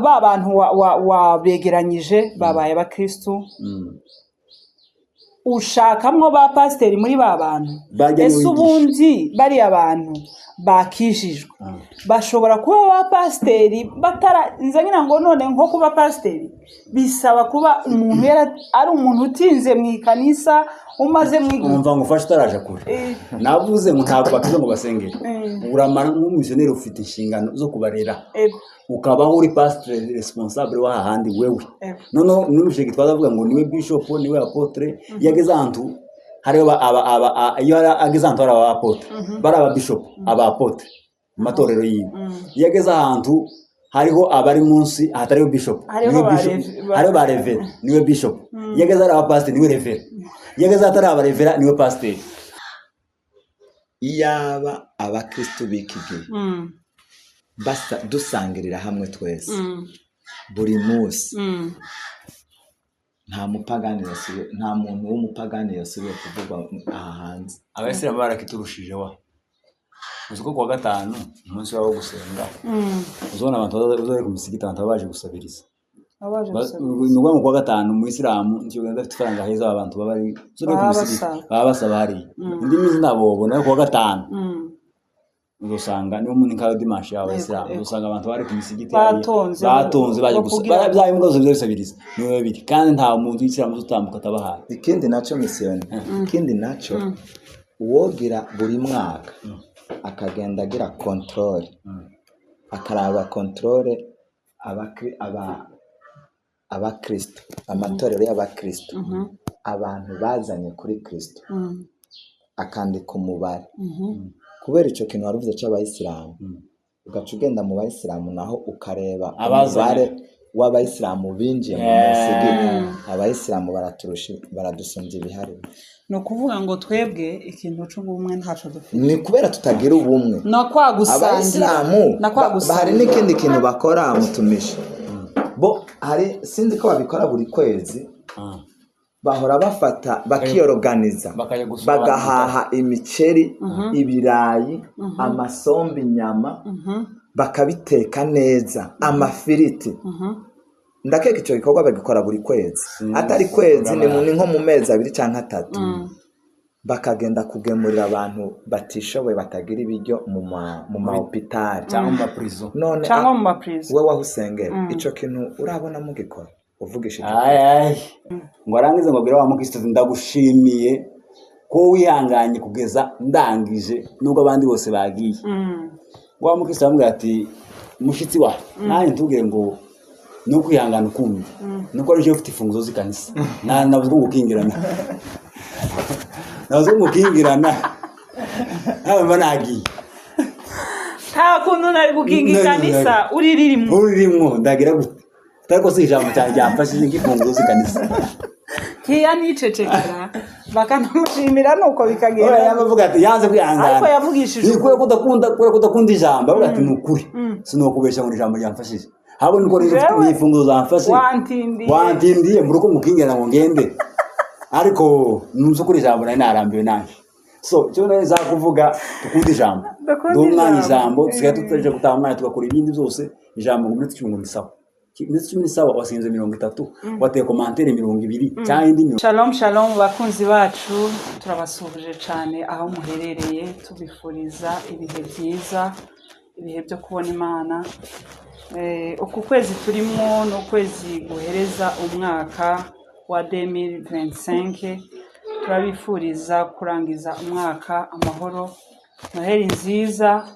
Ba bantu wabegeranyije babaye abakristu, ushakamwo ba pasiteri muri ba bantu. Bajya Ese niwigisha. ubundi bariya bantu bakijijwe bashobora kuba ba pasiteri batara nza ngira ngo none nko kuba pasiteri bisaba kuba umuntu ari umuntu utinze mu ikanisa, umaze mu igihe. Umva ngo ufashe utaraje kure. Navuze ngo ntabwo bakize ngo basengere. Uramara nk'umumisiyoneri ufite inshingano zo kubarera, ukabaho uri pasiteri responsable w'aha handi wewe. Noneho n'umushinga Gitwaza avuga ngo niwe bishop, niwe apôtre. Iyo ageze ahantu hariho iyo ageze ahantu hari aba apôtre, bari aba bishop, aba apôtre mu matorero yiwe. Iyo ageze ahantu hariho abari munsi hatariho bishop, Hariho niwe ba bishop. Hariho ba révérend, niwe bishop. Iyo ageze hari abapasiteri, niwe révérend. Iyo ageze ahatari abarevera, niwe pasiteri. Iyaba abakristu b'iki gihe dusangirira hamwe twese buri munsi, nta mupagani yasubiye, nta muntu w'umupagani yasubiye kuvugwa aha hanze. Abayisilamu barakiturushije. Wa uzi ko kuwa gatanu, umunsi wabo wo gusenga, uzabona abantu baza ku misigiti, abantu baba baje gusabiriza. Abaje gusabiriza. Ni ukuvuga ngo kuwa gatanu umuyisilamu ntiyogenda adafite ifaranga heza. Aba bantu baba bari uzabona ku Baba misigiti basaba. Baba basaba hariya. Indi minsi ntabwo wabona, ariko kuwa gatanu uzosanga niwo muntu nka dimanche y'abayisilamu, uzosanga abantu bari ku misigiti hariya, Batonze, batonze baje bo gusa bya bimbwa zose bisabiriza niwe babiri, kandi nta muntu w'isilamu uzutambuka atabahaye. Ikindi nacyo, misiyoni, ikindi nacyo, uwogira buri mwaka akagenda agira contrôle, akaraba contrôle abakristo, amatorero y'abakristo, abantu bazanye kuri Kristo, akandika umubare. Kubera icyo kintu wari uvuze cy'abayisilamu, ugaca ugenda mu bayisilamu naho ukareba Abazanye. umubare w'abayisilamu binjiye mu musigiti, abayisilamu baraturusha, baradusumbya ibiharuro. Ni ukuvuga ngo twebwe ikintu c'ubumwe ntaco dufite. Ni kubera tutagira ubumwe. Na kwa gusangira Abayisilamu na kwa hari gusangira. n'ikindi kintu bakora, mutumishi bo, hari, sinzi ko babikora buri kwezi, bahora bafata bakiyoroganiza, Bakajya gusura. bagahaha imiceri, ibirayi, amasombe, inyama, bakabiteka neza, amafiriti. Ndakeka icyo gikorwa bagikora buri kwezi, atari kwezi ni nko mu mezi 2 cyangwa 3, bakagenda kugemurira abantu batishoboye, batagira ibiryo mu ma hôpital cyangwa mu mapurizo. None cyangwa mu mapurizo. Wowe aho usengera, icyo kintu urabona mugikora, uvugisha icyo? Ay, ay. Ngo arangize ngo abwire wa mukristo ati: "Ndagushimiye ko wihanganye kugeza ndangije nubwo abandi bose bagiye." Wa mukristo aramubwira ati: "Mushitsi wawe, nanjye ntubwire ngo ni ukwihangana ukundi, nuko ari ufite imfunguzo z'ikanisa. Nabuze ko ngukingirana, nabuze ko ngukingirana, nawe mba nagiye." Nta kuntu nari gukinga ikanisa uriririmo. Uririmwo ndagira gute? Ariko si ijambo cyane ryamfashije nk'imfunguzo z'ikanisa. Nkiya nicecekera bakanamushimira, nuko Oya, bikagenda. Yavuga ati yanze kwihangana. Ariko yavugishije Ni kubera ko udakunda ijambo. Avuga ati: "Ni ukuri sinokubesha ngo ni ijambo ryamfashije, ahubwo niko Jewe, ni imfunguzo zamfashe." Wantindiye. Wantindiye mu rugo mukingira ngo ngende, ariko numva ukuri ijambo nari narambiwe nanjye. So icyo nari kuvuga, dukunde ijambo. Dukunde Duhe umwanya ijambo. ijambo. Dusigaye tutaje gutaha umwanya tugakora ibindi byose. Ijambo ngo iminota 10 ngo ni sawa, iminota 10 ni sawa. Wasinze 30, wateye commentaire 20 cyangwa indi mirongo. Shalom shalom, bakunzi bacu, turabasuhuje cyane aho muherereye, tubifuriza ibihe byiza, ibihe byo kubona Imana. Uku kwezi turimo ni ukwezi guhereza umwaka wa 2025. Turabifuriza kurangiza umwaka amahoro, Noheli nziza,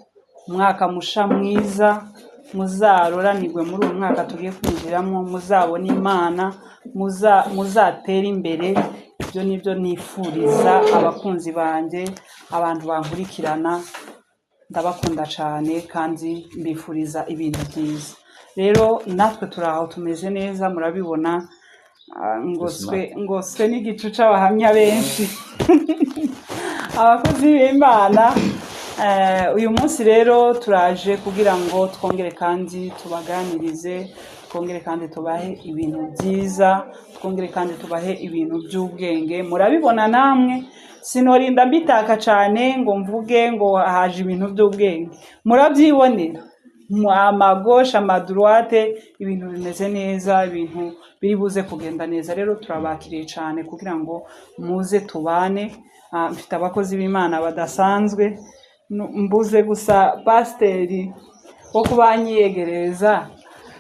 umwaka musha mwiza. Muzaroranirwe muri uyu mwaka tugiye kwinjiramo, muzabone Imana, muzatere imbere. Ibyo ni byo nifuriza abakunzi banjye, abantu bankurikirana. Ndabakunda cyane kandi mbifuriza ibintu byiza. Rero natwe turi aho, tumeze neza, murabibona. Ngoswe n'igicu c'abahamya benshi, abakozi b'Imana. Uyu munsi rero turaje kugira ngo twongere kandi tubaganirize, twongere kandi tubahe ibintu byiza, twongere kandi tubahe ibintu by'ubwenge. Murabibona namwe, sinorinda mbitaka cyane ngo mvuge ngo haje ibintu by'ubwenge, murabyibonera. Amagoshe, amadroite, ibintu bimeze neza, ibintu biri buze kugenda neza. Rero turabakiriye cyane kugira ngo muze tubane. Mfite abakozi b'Imana badasanzwe. Mbuze gusa pasiteri wo kubanyiyegereza,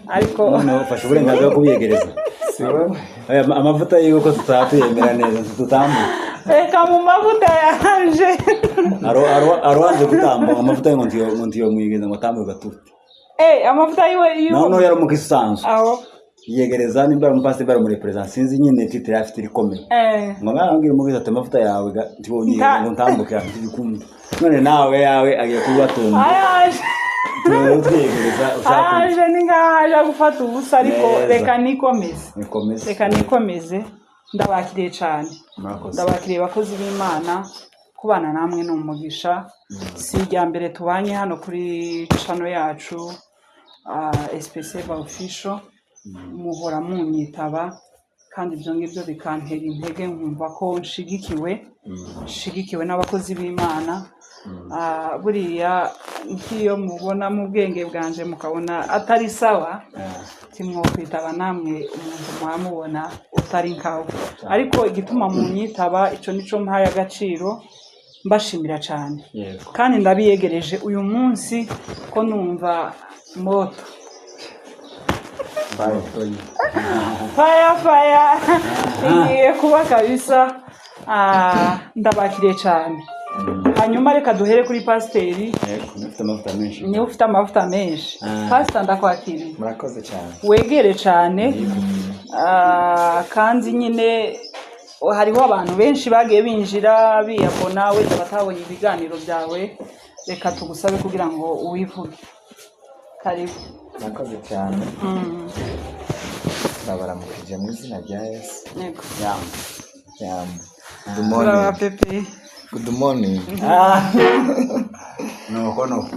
ariko Noneho ufashe uburenganzira bwo kubiyegereza. Si wowe. Aya amavuta yiwe ko tutatuyemera neza, tutambuka. Reka mu mavuta yaje. Aruwanze gutambuka amavuta ye, ngo ntiyo mwigeza ngo atambuke gatute. Amavuta yiwe iyo Noneho yari umukristo usanzwe. Aho. Yiyegereza nimba ari umupasiteri, bari umureperezanta, sinzi nyine titre afite irikomeye. Ngo mwambwira umukristo ati amavuta yawe ntiwonyegeza ngo ntambuke, ntibikunda. None nawe yawe agiye kubatunga. Ayaje. Twiyegereza ushaka. Aje ni nkaho aje gufata ubusa, ariko Neza. reka nikomeze. Nikomeze. Reka nikomeze, ndabakiriye cyane. Murakoze. Ndabakiriye bakozi b'Imana, kubana namwe ni umugisha. Si irya mbere tubanye hano kuri channel yacu, SPC Official, muhora munyitaba kandi ibyo ngibyo bikantera intege, nkumva ko nshigikiwe n'abakozi b'Imana. Buriya nk'iyo mubona mu bwenge bwanje mukabona atari sawa, timwokwitaba namwe umuntu mwamubona utari nkawe. Ariko igituma munyitaba, ico nico mpaye agaciro, mbashimira cyane. Kandi ndabiyegereje uyu munsi ko numva moto faya faya igiye kuba kabisa. Ndabakiriye cyane. Hanyuma reka duhere kuri pasiteri. Yego, ufite amavuta menshi. Niwe ufite amavuta menshi. Pasita, ndakwakiriye. Murakoze cyane. Wegere cyane. Kandi nyine hariho abantu benshi bagiye binjira biyabona, wenda batabonye ibiganiro byawe. Reka tugusabe kugira ngo uwivuge. Karibu. Murakoze cyane. Ndabaramukije mu izina rya Yesu. Yego. Yamba. Yamba. Good morning. Turaba pepe. Good morning. Nuko nuko.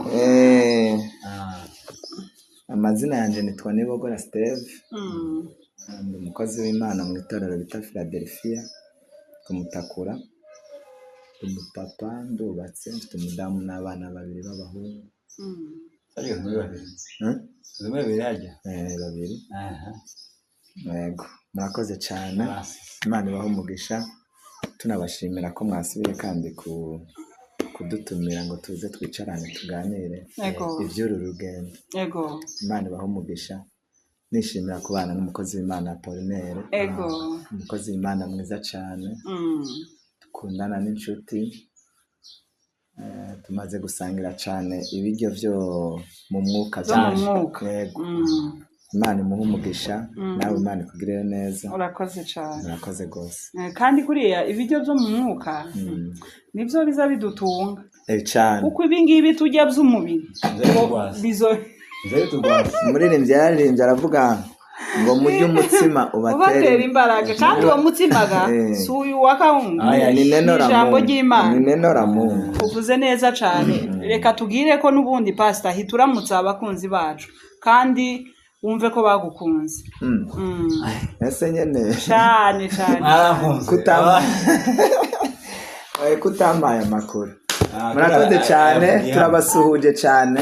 Amazina yanjye nitwa Nibogora Steve. Ndi umukozi w'Imana mu itorero bita Philadelphia ku Mutakura. Ndi umupapa, ndubatse, mfite umudamu n'abana babiri b'abahungu. Ariko muri babiri. Muri babiri hajya. Babiri. Aha. Yego, murakoze cyane. Imana ibahe umugisha. Tunabashimira ko mwasubiye kandi kudutumira ngo tuze twicarane tuganire iby'uru rugendo. Imana ibahe umugisha. Nishimira kubana n'umukozi w'Imana Apollinaire. Umukozi w'Imana mwiza cyane. Dukundana n'inshuti. Tumaze gusangira cyane ibiryo byo mu mwuka Byo mu mwuka. Yego. Imana imuhe umugisha, nawe Imana ikugirire neza. Urakoze cyane. Murakoze rwose. Kandi kuriya ibiryo byo mu mwuka nibyo biza bidutunga. Cyane. Kuko ibi ngibi tujya by'umubiri Umuririmbyi yararirimbye aravuga ngo mujye umutsima ubatera imbaraga, kandi uwo mutsimaga si uyu wa kawunga, ni ijambo ry'Imana. Ni nenora Mungu. Uvuze neza cyane. Reka tubwire ko n'ubundi pastor hituramutse abakunzi bacu kandi wumve ko bagukunze. Ese nyene cyane cyane. Kutampaye amakuru. Murakoze cyane, turabasuhuje cyane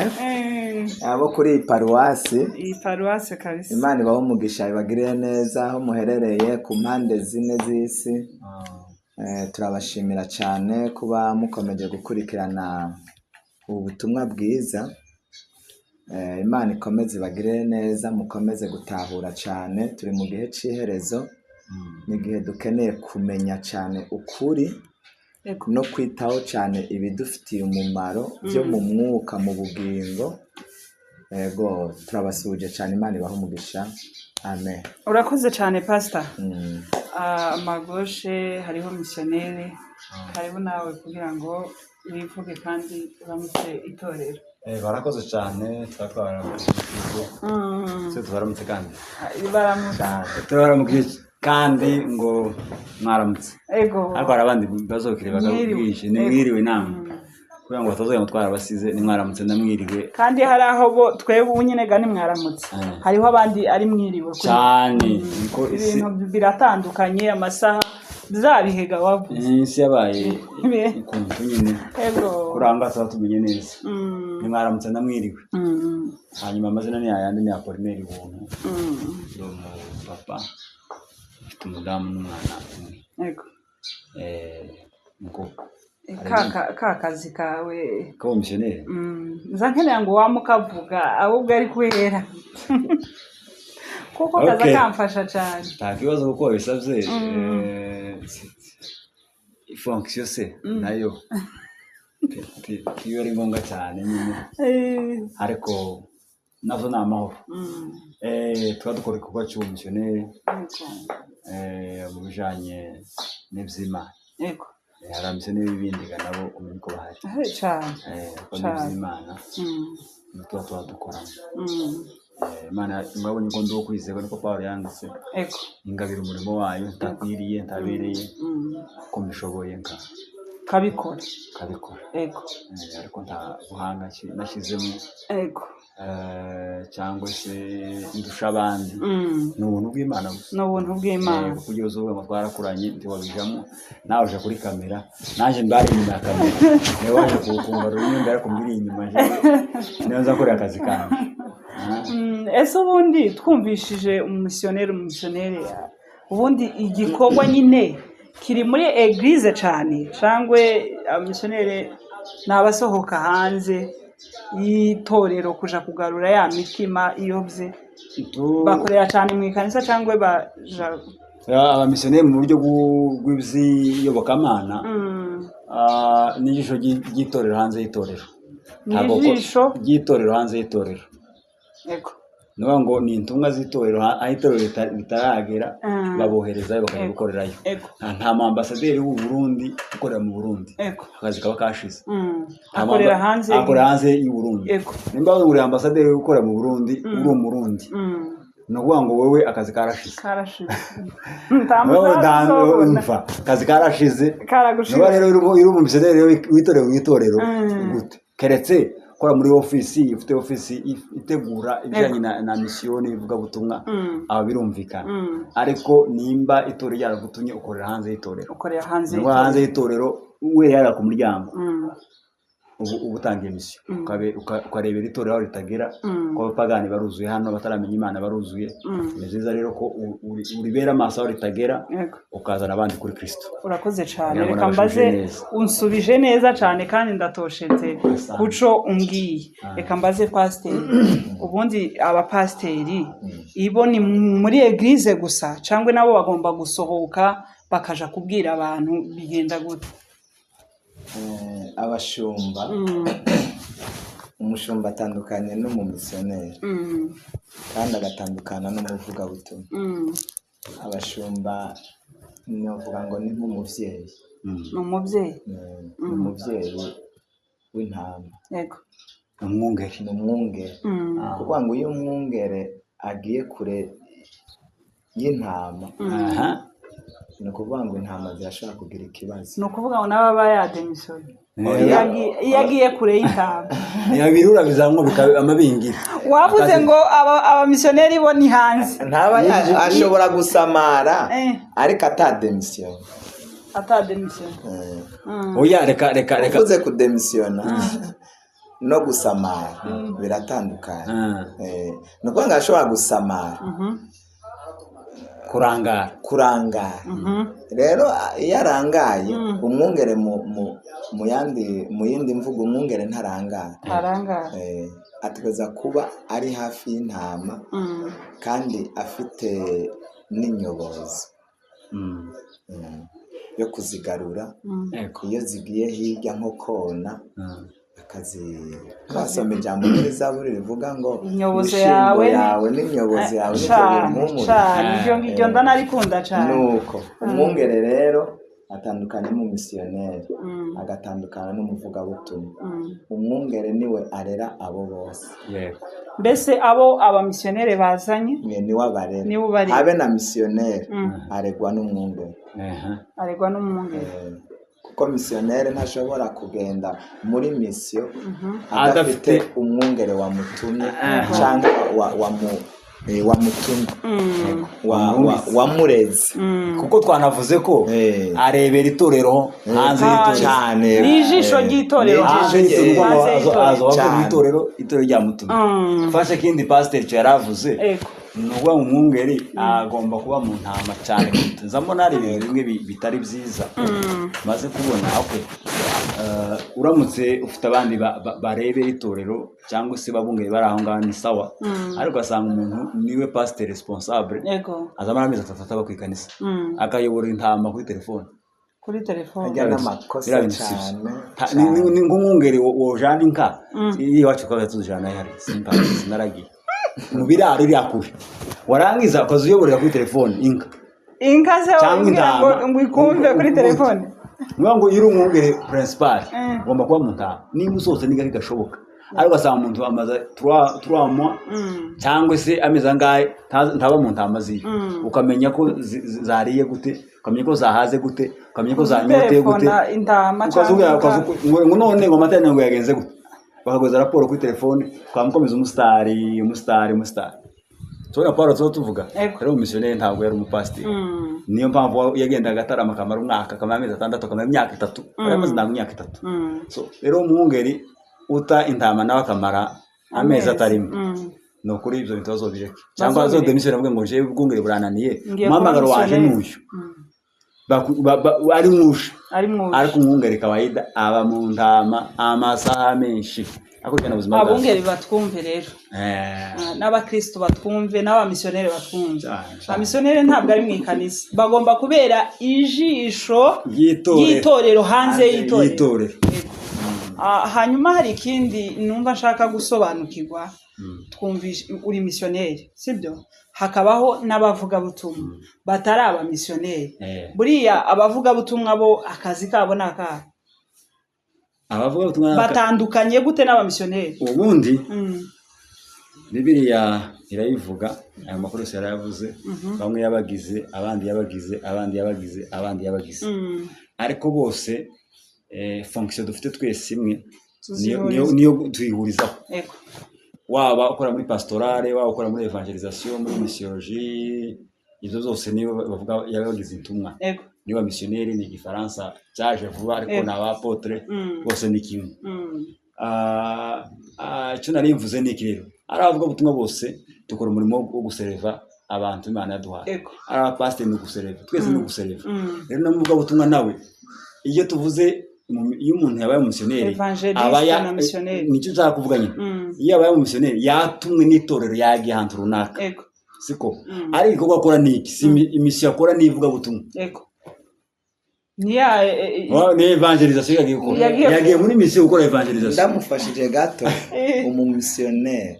abo kuri iyi paruwasi. Iyi paruwasi kabisa. Imana ibahe umugisha, ibagirire neza aho muherereye ku mpande zine z'isi. Turabashimira cyane kuba mukomeje gukurikirana ubu butumwa bwiza. Imana ikomeze ibagirire neza, mukomeze gutahura cyane. Turi mu gihe cy'iherezo, ni igihe dukeneye kumenya cyane ukuri no kwitaho cyane ibidufitiye umumaro byo mu mwuka, mu bugingo. Yego, turabasuhuje cyane, Imana ibahe umugisha. Amen. Urakoze cyane pastor. Amagoshe hariho missionnaire, hariho nawe kugira ngo wivuge kandi uramutse itorero. Barakoze cyane, twabaramutse. Tubaramutse kandi. Tubaramutse kandi ngo mwaramutse. Ego. Ariko hari abandi bazokire bakabwije, ni mwiriwe namwe. Kugira ngo batazoya mutwara basize, ni mwaramutse ndamwiriwe. Kandi hari aho bo twebwe nyine ga ni mwaramutse. Hariho abandi ari mwiriwe cyane. Niko ibintu biratandukanye, amasaha Bya bihega wavuze. Isi yabaye ukuntu nyine. Ego. Kuranga tuba tumenye neza. Nimwaramutse ndamwiriwe. Hanyuma amazina ni ayandi, ni Apollinaire Ubuntu. Ndi umupapa ufite umudamu n'umwana umwe. Ego. Nuko Ka kazi kawe k'ubumisiyoneri. Nza nkenera ngo wamukavuga ahubwo ari kwera kuko kaza kamfasha cyane. Nta kibazo kuko wabisabye. Fonction se nayo iyo ari ngombwa cyane nyine, ariko nazo ni amahoro. Tuba dukora igikorwa cy'ubumisiyoneri mu bijanye n'ivy'Imana. Hari abamisiyoneri b'ibindi nabo umenye ko bahari. Cyane. Ariko n'ivy'Imana tuba tuba dukoramo. Imana mwabonye ko ndi uwo kwizerwa, niko Pawulo yanditse. Ingabira umurimo wayo ntakwiriye, ntabereye, ko mbishoboye nka kabikora. Kabikora. Ariko nta buhanga nashyizemo. Cyangwa se ndusha abandi. Ni ubuntu bw'Imana gusa. Ni ubuntu bw'Imana. Kugeza ubu ngo twarakuranye ntiwabijamo, nawe uje kuri kamera, naje mbari inyuma ya kamera, niwe waje kuwukumva rumwe mbere, ariko mbiri inyuma niyo nza korera akazi kanjye. Ese ubundi twumvishije umumisiyoneri ubundi igikorwa nyine kiri muri eglise cyane, cyangwa abamisiyoneri ni abasohoka hanze y'itorero kuja kugarura ya mitima iyobye, bakorera cyane mu ikanisa cyangwa baja Abamisiyoneri mu buryo bw'iby'iyobokamana n'ijisho ry'itorero hanze y'itorero. N'ijisho ry'itorero hanze y'itorero. Yego. Nuvuga ngo ni intumwa z'itorero, aho itorero ritaragera baboherezayo bakajya gukorerayo. Nta mu ambasaderi w'u Burundi ukorera mu Burundi. Akazi kaba kashize. Akorera hanze. Akorera hanze y'u Burundi. Nimba uri ambasaderi ukorera mu Burundi, uri umurundi. Ni ukuvuga ngo wowe akazi karashize. Karashize. Akazi karashize. Niba rero uri umumisioneri w'itorero mu itorero gute? Keretse ukora muri ofisi, ufite ofisi itegura ibijyanye na misiyoni ivugabutumwa, aba birumvikana. Ariko nimba itorero ryaragutumye ukorera hanze y'itorero. Ukorera hanze y'itorero. Hanze y'itorero werera ku muryango. Ubu utangiye misiyo. Ukarebera itorero aho ritagera, ko abapagani baruzuye hano, bataramenya Imana baruzuye. Ni byiza rero ko uribera amaso aho ritagera, ukazana abandi kuri Kristo. Urakoze cyane. Reka mbaze, unsubije neza cyane kandi ndatoshetse kuco umbwiye. Reka mbaze pasiteri. Ubundi abapasiteri ibo ni muri eglise gusa cyangwa nabo bagomba gusohoka bakaja kubwira abantu, bigenda gute? Abashumba, umushumba atandukanye n'umumisiyoneri kandi agatandukana n'umuvugabutumwa. Abashumba navuga ngo ni nk'umubyeyi. Ni umubyeyi. Ni umubyeyi w'intama. Yego. Umwungeri. Ni umwungeri. Kuvuga ngo iyo umwungere agiye kure y'intama, ni ukuvuga ngo intama zirashobora kugira ikibazo. Ni ukuvuga ngo nawe aba yademisiyoni iyo agiye kure y'intama. Ntiyabirura bizamwo amabingira. Wavuze ngo abamisiyoneri bo ni hanze. Ntaba ashobora gusamara ariko atademisiyoni. Atademisiyoni. Oya, reka reka reka. Uvuze kudemisiyona no gusamara biratandukanye. Ni ukuvuga ngo ashobora gusamara. Kurangara. Kurangara. Rero iyo arangaye umwungere mu yindi mvugo umwungere ntarangara. Arangara. Ategereza kuba ari hafi y'intama kandi afite n'inyobozo yo kuzigarura. Iyo zigiye hirya nko kona kasoma ijambo muri Zaburi rivuga ngo inyobozo yawe n'inyobozo yawe cyane, ibyo ngibyo ndanarikunda cyane. Nuko umwungere rero atandukanye n'umumisiyoneri, agatandukana n'umuvugabutumwa. Umwungere niwe arera abo bose. Yego. Mbese abo abamisiyoneri bazanye niwe abarera, habe na misiyoneri aregwa n'umwungere. Aregwa n'umwungere. Kuko misiyoneri ntashobora kugenda muri misiyo adafite umwungere wamutumye cyangwa Wamutumye, wamureze. Kuko twanavuze ko arebera itorero hanze y'itorero cyane. Ni ijisho ry'itorero. Hanze y'itorero, Hanze y'itorero. aza avuye mu Cyane. itorero, itorero ryamutumye. Fashe kindi pasiteri icyo yari avuze, ni ukuvuga ngo umwungeri agomba kuba mu ntama cyane. Nza mbona hari ibintu bimwe bitari byiza maze kubona. Okay. Uramutse ufite abandi barebera itorero cyangwa se babungeri bari aho ngaho ni sawa, ariko ugasanga umuntu niwe pasiteri responsable, azamara amezi 3 ataba ku ikanisa, akayobora intama kuri telefone. Kuri telefone. Ajya n'amakosa Biriya bintu si byo. cyane. Ni nk'umwungeri wojana inka iyo iwacu twaba tuzijana ihari, simba sinaragiye mu biraro iriya kure, warangiza ukaza uyoborera kuri telefone inka Inka se cyangwa wabwira ngo intama. ngo ikumve kuri telefone? Niyo ngo iyo uri umwungeri principal ugomba kuba mu ntama, niba usohotse ni gake gashoboka, ariko ugasanga umuntu amaze 3 mois cyangwa se amezi angahe ntaba mu ntama ziwe, ukamenya ko zariye gute, ukamenya ko zahaze gute, ukamenya ko zanyoteye gute. Telefona intama Ukazuga cyangwa inka. Ngo none ngo amata ngo yagenze gute, bakaguza raporo kuri telefone, twamukomeza umusitari, umusitari, umusitari. Tubona Paul tuba tuvuga yari umumisiyoneri, ntabwo yari umupasiteri. Niyo mpamvu yagendaga atarama, akamara umwaka, akamara amezi 6, akamara imyaka 3, yari amaze ntabwo imyaka 3. So rero umwungeri uta intama nawe akamara amezi atarimo, ni ukuri ibyo bintu bazobireke, cyangwa Bazobireke. azodemisiyone avuge ngo jewe ubwungeri burananiye, Ngiye kuba umuhamagaro wanje misiyoneri. n'uyu. Ari mwuje. Ari mwuje. Ariko umwungeri kawaida aba mu ntama amasaha menshi, akurikirana ubuzima bwawe. Abungeri batwumve rero. N'abakristo batwumve, n'abamisiyoneri batwumve. Cyane, cyane. Abamisiyoneri ntabwo ari mu ikanisa, bagomba kubera ijisho ry'itorero. Ry'itorero hanze y'itorero. Y'itorero. Yego. Hanyuma hari ikindi numva nshaka gusobanukirwa. Twumvishe uri misiyoneri, sibyo? Hakabaho n'abavugabutumwa batari abamisiyoneri. Buriya abavugabutumwa bo akazi kabo ni akahe? Abavugabutumwa Batandukanye gute n'abamisiyoneri? Ubundi Bibiliya irabivuga, aya makuru yose yarayavuze, bamwe yabagize, abandi yabagize, abandi yabagize, abandi yabagize, ariko bose fonction dufite twese imwe Tuzihuriza. Niyo tuyihurizaho. Waba ukora muri pastorale, waba ukora muri evangelisation, muri missiologie, ibyo byose niyo bavuga yabagize intumwa. Niba missionnaire ni igifaransa cyaje vuba, ariko ni abapotre bose ni kimwe. Icyo nari mvuze ni iki rero: ari abavuga ubutumwa bose dukora umurimo wo gusereva abantu Imana yaduhaye. Ari abapasiteri ni ugusereva, twese ni ugusereva. Rero n'umuvugabutumwa nawe, iyo tuvuze iyo umuntu yabaye umumisiyoneri Evangeliste aba na missionnaire. Nicyo nshaka kuvuga nyine. Iyo yabaye umumisiyoneri yatumwe n'itorero, yagiye ahantu runaka, siko? Ariko igikorwa akora ni iki? Si imisiyo akora ni ivugabutumwa. Ni ya Ni evangelisation yagiye gukora. Yagiye muri misiyo gukora evangelisation. Ndamufashije gato. Umumisiyoneri,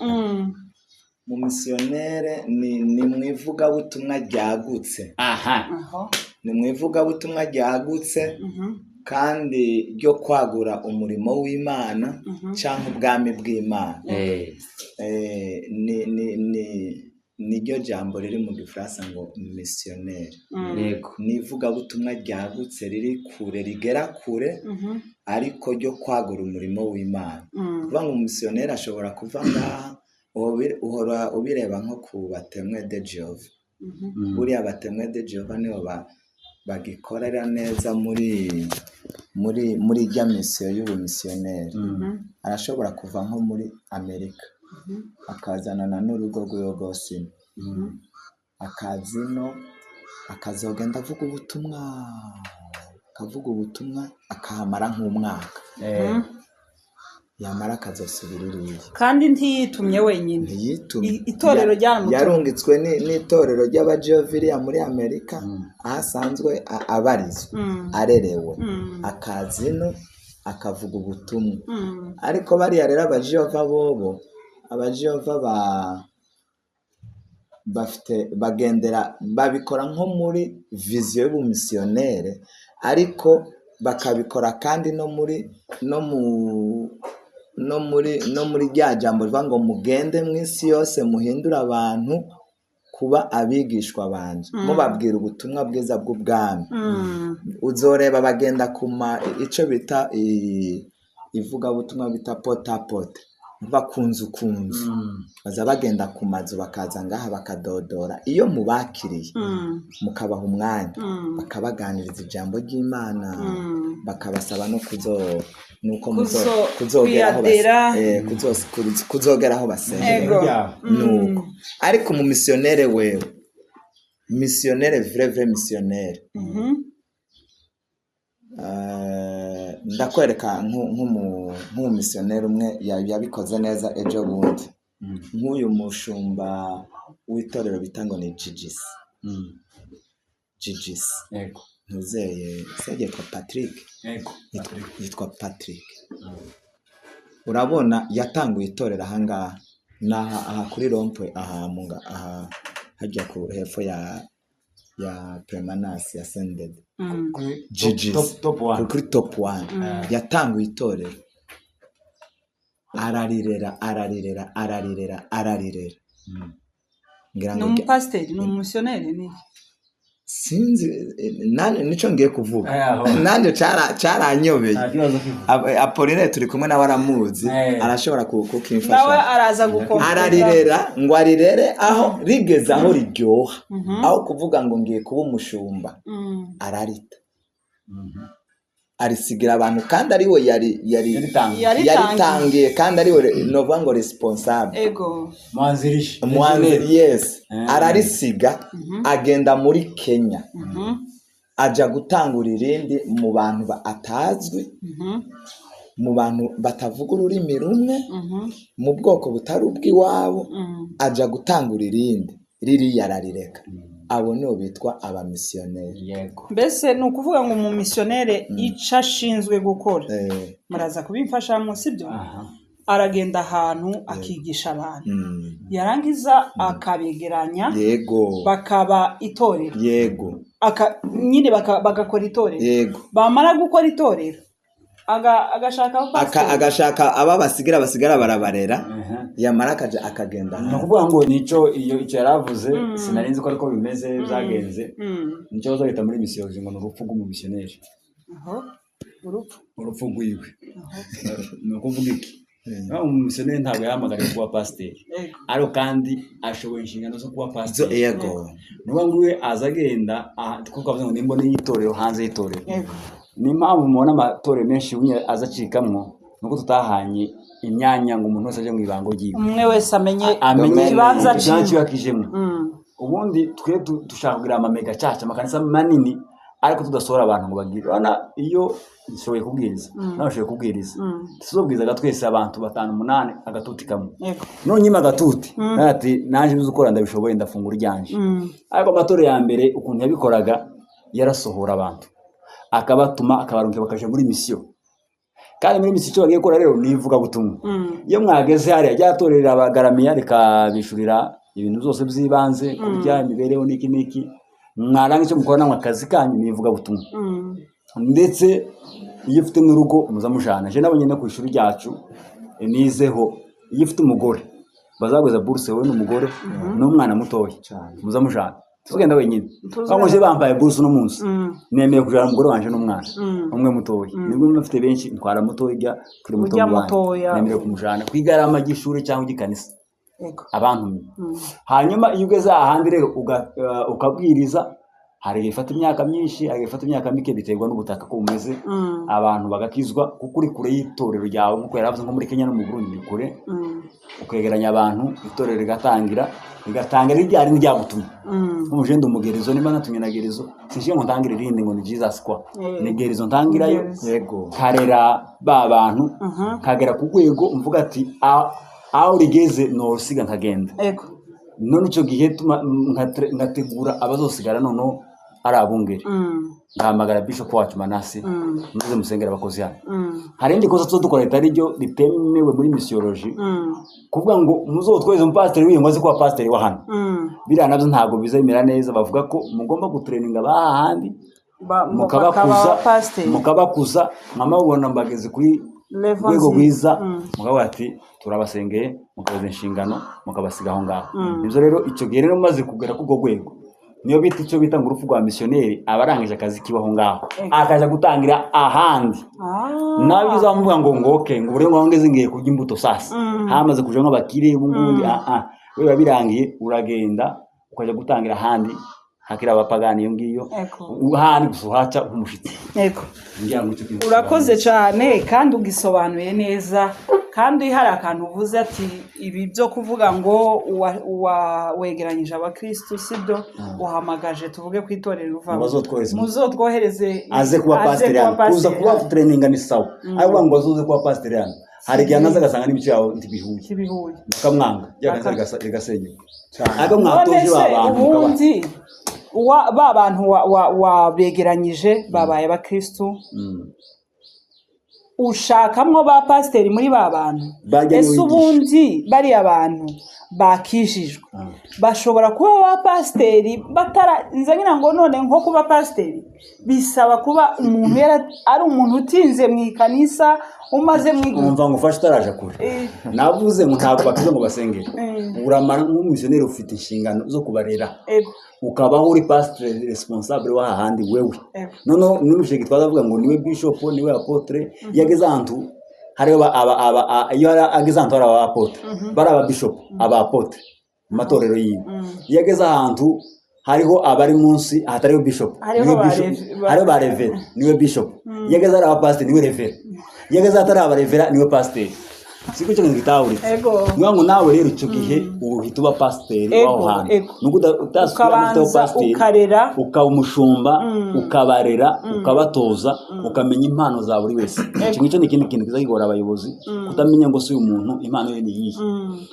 umumisiyoneri ni mu ivugabutumwa ryagutse. Ni mu ivugabutumwa ryagutse kandi ryo kwagura umurimo w'Imana cyangwa ubwami bw'Imana. Ni niryo jambo riri mu gifaransa ngo misiyoneri. Ni ivugabutumwa ryagutse riri kure, rigera kure, ariko ryo kwagura umurimo w'Imana. Kuvuga ngo umumisiyoneri ashobora kuva ngaha, uhora ubireba nko ku ba Témoins de Jéhovah. Buriya ba Témoins de Jéhovah nibo bagikorera neza muri ijya misiyo y'ubumisiyoneri. Arashobora kuva nko muri Amerika akazanana n'urugo rwiwe rwose ino, akaza ino akazogenda avuga ubutumwa, akavuga ubutumwa akahamara nk'umwaka, yamara akazosubira iriya. Kandi ntiyitumye wenyine. Ntiyitumye. Itorero ryaramutumye. Yarungitswe n'itorero ry'abajoviriya muri Amerika, aho asanzwe abarizwa, arerewe, akaza ino akavuga ubutumwa. Ariko bariya rero abajova bobo, abajova bafite bagendera, babikora nko muri viziyo y'ubumisiyonere, ariko bakabikora kandi no muri no mu no muri no muri rya jambo rivuga ngo mugende mu isi yose muhindure abantu kuba abigishwa banje, mubabwira ubutumwa bwiza bw'ubwami. Uzoreba bagenda kuma icyo bita ivugabutumwa bita porte à porte. Bakunzu kunzu baza bagenda ku mazu, bakaza ngaha bakadodora. Iyo mubakiriye mukabaha umwanya, bakabaganiriza ijambo ry'Imana, bakabasaba no nuko kuzogera aho basengera. Nuko ariko mu missionnaire wewe, missionnaire vrai missionnaire, ndakwereka nk'umumissionnaire umwe yabikoze neza ejo bundi. Nk'uyu mushumba w'itorero bita ngo ni GGC. GGC. Yego. Ntuzeye se yitwa Patrick. Yego. Yitwa Patrick. Urabona yatanguye itorero aha ngaha naha aha kuri rompwe aha munga aha hajya ku hepfo ya Permanence ya Sendede. GGC kuri top 1 yatanguye itorero, ararirera. Ngira ngo ni umupasiteri, ni umumissionnaire, ni sinzi nico ngiye kuvuga nanjye cyaranyobeye. Apollinaire turi kumwe nawe aramuzi, arashobora kukimfasha nawe araza gukomeza. Ararirera ngo arirere aho rigeze aho riryoha, aho kuvuga ngo ngiye kuba umushumba, ararita arisigira abantu, kandi ariwe yaritangiye, kandi ariwe novuga ngo responsable. Ego mwanzirishi, yes. Ararisiga agenda muri Kenya, aja gutangura irindi mu bantu atazwi, mu bantu batavuga ururimi rumwe, mu bwoko butari ubw'iwabo, aja gutangura irindi riri yararireka. Abo nibo bitwa abamisiyoneri. Yego. Mbese ni ukuvuga ngo umumisiyoneri ico ashinzwe gukora, muraza kubimfasha sibyo? Aragenda ahantu akigisha abantu, yarangiza akabegeranya, yego, bakaba itorero, yego, nyine bagakora itorero, yego. Bamara gukora itorero agashaka agashaka aba basigara barabarera, yamara akaja akagenda. Ni ukuvuga ngo nico iyo icyo yaravuze sinarinzi ko ariko bimeze byagenze. Nico bazahita muri misiyoloji ngo ni urupfu rw'umumisiyoneri. Urupfu rwiwe. Ni ukuvuga iki? Umumisiyoneri ntabwo yahamagariwe kuba pasiteri, ariko kandi ashoboye inshingano zo kuba pasiteri. Yego. Ni ukuvuga ngo we aza agenda, kuko avuze ngo nimbone y'itorero hanze y'itorero. Ni impamvu mubona amatorero menshi aza acikamwo, nuko tutahanye imyanya ngo umuntu wese aje mu ibango ryiwe, umwe wese amenye ikibanza ciwe akijemwo. Ubundi twe dushaka kugira ama mega church, amakanisa manini, ariko tudasohora abantu ngo bagire. Urabona iyo nshoboye kubwiriza, nawe ushoboye kubwiriza, tuzobwizaga twese abantu 5 8 agatuti kamwe. None nyima agatuti ati nanje bizi ukora ndabishoboye, ndafungura iryanje. Ariko amatorero ya mbere ukuntu yabikoraga, yarasohora abantu akabatuma akabarunga bakaje muri mission. Kandi muri mission bagiye gukora rero ni ivuga butumwa. Iyo mwageze hariya ryatorera abagaramiya rikabishurira ibintu byose byibanze, kurya, imibereho niki niki, mwaranga icyo mukora namwe akazi kanyu ni ivuga butumwa. Ndetse iyo ufite n'urugo muzamujana. Je nabonye no ku ishuri ryacu nizeho, iyo ufite umugore bazaguza bourse wowe n'umugore n'umwana mutoya, muzamujana. Tugenda wenyine. Bamuje bambaye bourse no munsi. Nemeye kujana umugore wanje n'umwana umwe mutoya. Nibwo mfite benshi ntwara mutoya kuri muto mutoya. Nemeye kumujana kwigarama gishuri cyangwa gikanisa. Abantu. Hanyuma iyo ugeze ahandi rero ukabwiriza, hari ifata imyaka myinshi, hari ifata imyaka mike, biterwa n'ubutaka ko bumeze. Abantu bagakizwa kuko uri kure y'itorero ryawe, nkuko yaravuze nko muri Kenya no mu Burundi ni kure. Ukegeranya abantu, itorero rigatangira ryari ryagutumye. Nk'umujende umugerezo nimba natumye na gerezo, sinshye ngo ntangire irindi ngo ni Jesus kwa. Ni gerezo ntangirayo, yego, karera ba bantu, kagera ku rwego mvuga ati aho rigeze nosiga nkagenda. Yego. None ico gihe ngategura abazosigara noneho ari abungeri. Ndahamagara Bishop wacu Manase, muze musengera abakozi hano. Hari indi kosa tuzodukora ritari ryo ritemewe muri missiology, kuvuga ngo muzotweze umupasiteri w'iyo ngo kuba pasiteri wa hano. Biriya nabyo ntabwo bizemera neza. Bavuga ko mugomba gutraininga abahandi, mukabakuza, mwamabona mbageze kuri rwego rwiza, mukavuga ati turabasengeye, mukabaza inshingano, mukabasiga aho ngaho. Nibyo rero icyo gihe rero maze kugera ku rwego Niyo bita icyo bita ngo urupfu rwa misiyoneri, aba arangije akazi kibaho ngaho, akaja gutangira ahandi. Nawe uzamuvuga ngo okay, ngo buri ngo ngeze ngiye kurya imbuto sasa, hamaze kuja nk'abakire ubu ngubu. We biba birangiye, uragenda ukajya gutangira ahandi hakiri abapagani iyo ngiyo, ahandi gusa uhaca nk'umushitsi. Ngira ngo icyo kintu. Urakoze cyane, kandi ugisobanuye neza. Kandi hari akantu uvuze ati ibi byo kuvuga ngo wegeranyije abakristu, sibyo, uhamagaje tuvuge ku itorero uvamo, Bazotwohereze. Muzotwohereze aze kuba pasiteri kuba hano, kuza pasiteri kuba hano. training ni sawa, ariko ngo azoze kuba pasiteri hano, hari igihe anaza agasanga n'imico yawe ntibihuye, ntibihuye, bakamwanga, rya kanisa rigasenyuka. Ariko None mwatoje se ba bantu mukaba ubundi ba bantu wabegeranyije babaye abakristu, ushakamwo ba pasiteri muri ba bantu? Bajya Ese niwigisha. ubundi bariya bantu bakijijwe bashobora kuba ba pasiteri batara nza ngira ngo none nko kuba pasiteri bisaba kuba umuntu ari umuntu utinze mu ikanisa, umaze mu igihe? Umva ngo ufashe utaraje kure. Navuze ngo ntabwo bakiza ngo basengere. Uramara nk'umumisiyoneri ufite inshingano zo kubarera, ukabaho uri pasiteri responsable w'ahandi wewe. Noneho n'umushinga gitwaza avuga ngo niwe bishop, niwe apôtre. Iyo ageze ahantu hariho iyo ageze ahantu hari aba apôtre, bari aba bishop, aba apôtre mu matorero yiwe. Iyo ageze ahantu hariho abari munsi hatariho bishop, Hariho niwe ba bishop. Hariho ba révérend, niwe bishop. Iyo ageze hari abapasiteri, niwe révérend. Iyo ageze hatari abarevera, niwe pasiteri. Siko icyo kintu gitahuritse? Ego. Niyo ngo nawe rero icyo gihe uhita uba pasiteri w'aho hantu, nubwo utasubira Ukabanza pasiteri, ukarera. ukaba umushumba, ukabarera, ukabatoza, ukamenya impano za buri wese. Icyo ngicyo ni ikindi kintu kiza kigora abayobozi, kutamenya ngo si uyu muntu impano ye ni iyihe.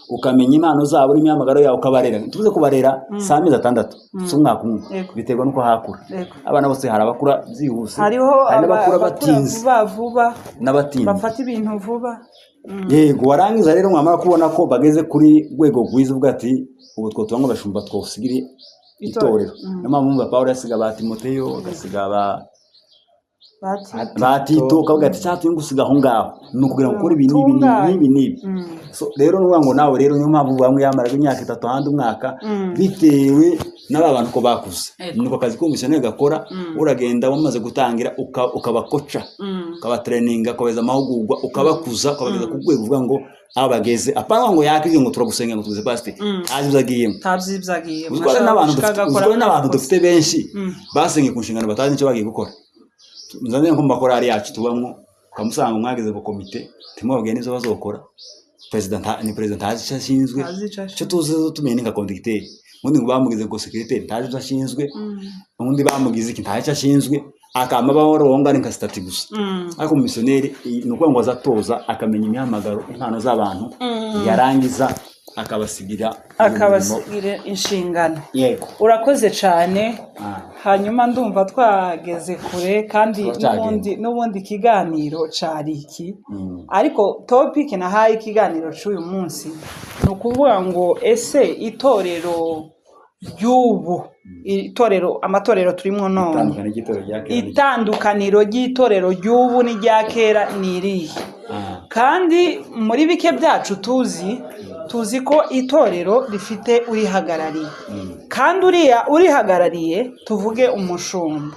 Ukamenya impano zabo n'imihamagaro yabo, ukabarera. Tuvuze kubarera si amezi 6, si umwaka umwe. Biterwa n'uko hakura. Abana bose, hari abakura byihuse, Hariho hari n'abakura abakura batinze, vuba vuba, n'abatinze, bafata ibintu vuba. Yego, warangiza rero mwamara kubona ko bageze kuri rwego rwiza, uvuga ati ubu two tuba nk'abashumba twosigira Itorero. itorero. Niyo mpamvu mwumva Pawulo yasiga ba Timoteyo, agasiga Bati ba Tito, ukavuga ati cyatumye ngusiga aho ngaho ni ukugira ngo ukore ibi n'ibi n'ibi Utunganye. n'ibi n'ibi. So, rero ni ukuvuga ngo nawe rero niyo mpamvu bamwe yamaraga imyaka 3, ahandi umwaka, bitewe n'aba bantu ko bakuze. Niko akazi k'umumisiyoneri gakora. Uragenda wamaze gutangira, ukabakoca, ukabatraininga, ukabeza amahugurwa, ukabakuza, ukabageza ku rwego uvuga ngo aho bageze, apana ngo yakije ngo turagusenga ngo tuze pasiteri, ntazi ibyo agiyemo. Ntazi ibyo agiyemo. Uzi ko hari n'abantu dufite benshi basengeye ku nshingano batazi icyo bagiye gukora. Nzanye nko mu makorari yacu tubamwo, ukamusanga mwageze ku komite, ntimubabwiye n'ibyo bazokora. Perezida ni perezida, ntazi icyo ashinzwe. Ntazi icyo ashinzwe. Icyo tuzi zo tumenye ni nka conducteur. Ubundi ngo bamugize ngo secrétaire, ntazi icyo ashinzwe. Ubundi bamugize iki, ntazi icyo ashinzwe. Akama baronga ni nka statut gusa. Ariko umumisiyoneri ni ukuvuga ngo azatoza, akamenya imihamagaro, impano z'abantu, yarangiza akabasigira iyo mirimo. Akabasigira inshingano. Yego. Urakoze cyane. Hanyuma ndumva twageze kure kandi Turacyagenda. n'ubundi ikiganiro cari iki, ariko topic nahaye ikiganiro cy'uyu munsi ni ukuvuga ngo ese itorero ry'ubu, itorero, amatorero turimo none, Itandukanye ry'itorero rya kera. itandukaniro ry'itorero ry'ubu n'irya kera ni irihe? Kandi muri bike byacu tuzi ko itorero rifite urihagarariye, kandi uriya urihagarariye, tuvuge umushumba,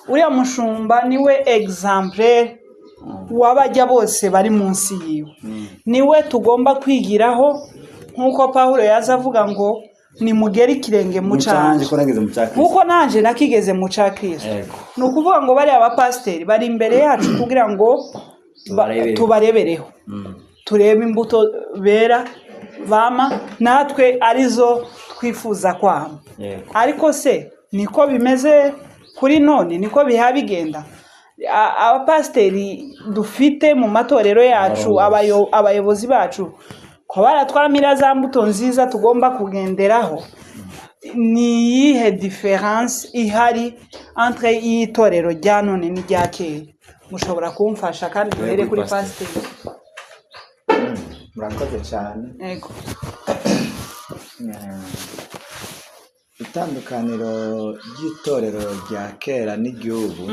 uriya mushumba niwe exemplaire w'abajya bose bari munsi yiwe, niwe tugomba kwigiraho, nk'uko Pawulo yaza avuga ngo nimugere ikirenge mu Mu canje canje, ko nageze mu cya Kristo. nk'uko nanje nakigeze mu ca Kristo. Ni ukuvuga ngo bariya bapasiteri bari imbere yacu kugira ngo Tubarebere. tubarebereho, turebe imbuto bera bama, natwe arizo twifuza kwama. Ariko se niko bimeze kuri none? Niko biha bigenda? Abapasiteri dufite mu matorero yacu, abayobozi bacu, ko baratwamira za mbuto nziza tugomba kugenderaho? Ni iyihe différence ihari entre y'itorero rya none n'irya kera? Mushobora kumfasha kandi duhere kuri Pasiteri. pasiteri. Murakoze cyane. Yego. Itandukaniro ry'itorero rya kera n'iry'ubu,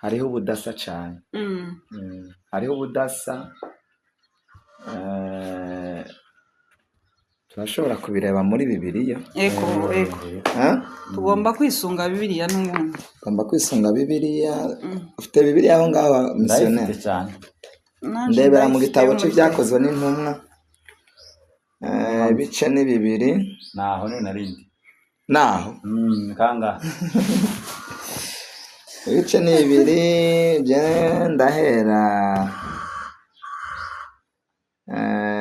hariho ubudasa cyane. Hariho ubudasa. Turashobora kubireba muri Bibiliya. Ego, ego. Tugomba kwisunga Bibiliya n'ubundi. Tugomba kwisunga Bibiliya. Ufite Bibiliya aho ngaho, Ndayifite misiyoneri? cyane. Naje Ndebera mu ndayifite gitabo muri cy'Ibyakozwe n'Intumwa, ibice ni 2. Naho ni narindi. Naho Kangahe? Ibice ni 2. Je ndahera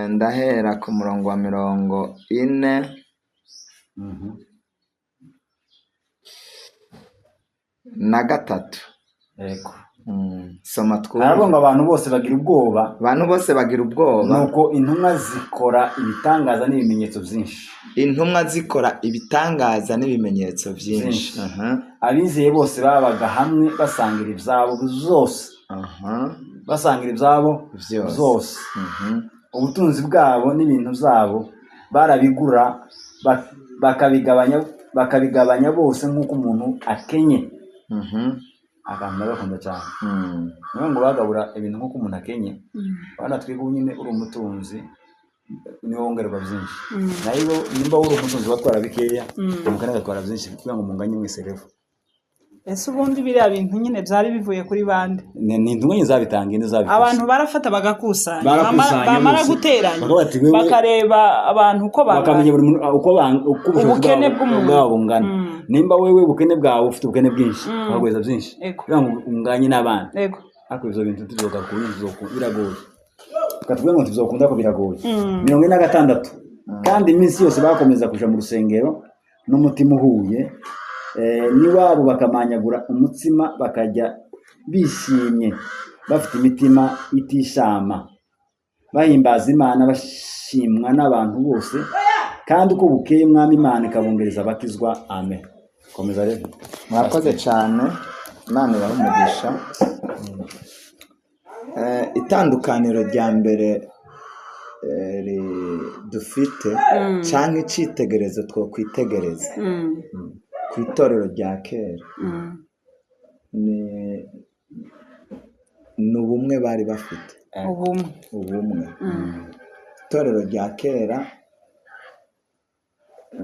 ndahera ku murongo wa 40 na 3. Yego. Soma twumve. Haravuga ngo abantu bose bagira ubwoba. Abantu bose bagira ubwoba. Nuko intumwa zikora ibitangaza n'ibimenyetso byinshi. Intumwa zikora ibitangaza n'ibimenyetso byinshi. Byinshi. Abizeye bose babaga hamwe, basangira ibyabo byose. Basangira ibyabo Byose. byose. Ubutunzi bwabo n'ibintu byabo barabigura, bakabigabanya bose nk'uko umuntu akenye. Akantu ndagakunda cyane. Niyo ngo bagabura ibintu nk'uko umuntu akenye. Bana twebwe ubu nyine uri umutunzi niwo wongererwa byinshi. Nayo nimba uri umutunzi watwara bikeya, umukene agatwara byinshi kugira ngo munganye mwese rero. Ese ubundi biriya bintu nyine byari bivuye kuri bande? Ni intumwa nyine zabitangiye, nizo zabikoze. Abantu barafata bagakusanya. Barakusanya Bamara bose. guteranya, Bakavuga bati, wewe bakareba abantu uko bangana. Bakamenya buri muntu uko uko ubushobozi Ubukene bw'umuntu. bwabo bungana. Nimba wewe ubukene bwawe ufite ubukene bwinshi, bakaguhereza byinshi. Ego. Kugira ngo unganye n'abandi. Ego. Ariko ibyo bintu tuzogaruka ubundi biragoye. Tukatubwira ngo tuzokunda ko biragoye. 46. Kandi iminsi yose bakomeza kuja mu rusengero n'umutima uhuye, n'iwabo bakamanyagura umutsima, bakajya bishimye bafite imitima itishama, bahimbaza Imana, bashimwa n'abantu bose. Kandi uko bukeye Umwami Imana ikabongereza abakizwa. Amen. Komeza rero. Murakoze cyane, Imana ibahe umugisha. Itandukaniro rya mbere dufite cyangwa icyitegererezo twokwitegereza ku itorero rya kera ni ubumwe bari bafite. Ubumwe. Ubumwe. Itorero rya kera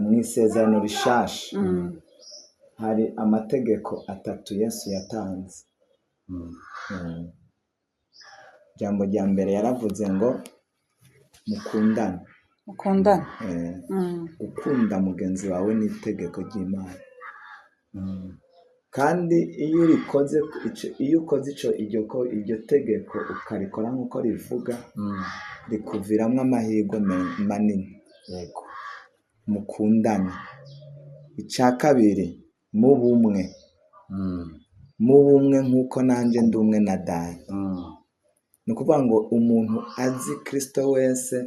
mu Isezerano Rishasha hari amategeko 3 Yesu yatanze. Ijambo rya mbere yaravuze ngo mukundane. Mukundane. Gukunda mugenzi wawe ni itegeko ry'Imana. Kandi iyo urikoze, iyo ukoze ico, iryo ko, iryo tegeko ukarikora nk'uko rivuga, rikuviramo amahirwe manini. Yego. Mukundane. Icya kabiri, mubumwe. Mubumwe nk'uko nanjye ndi umwe na Data. Ni ukuvuga ngo umuntu azi Kristo wese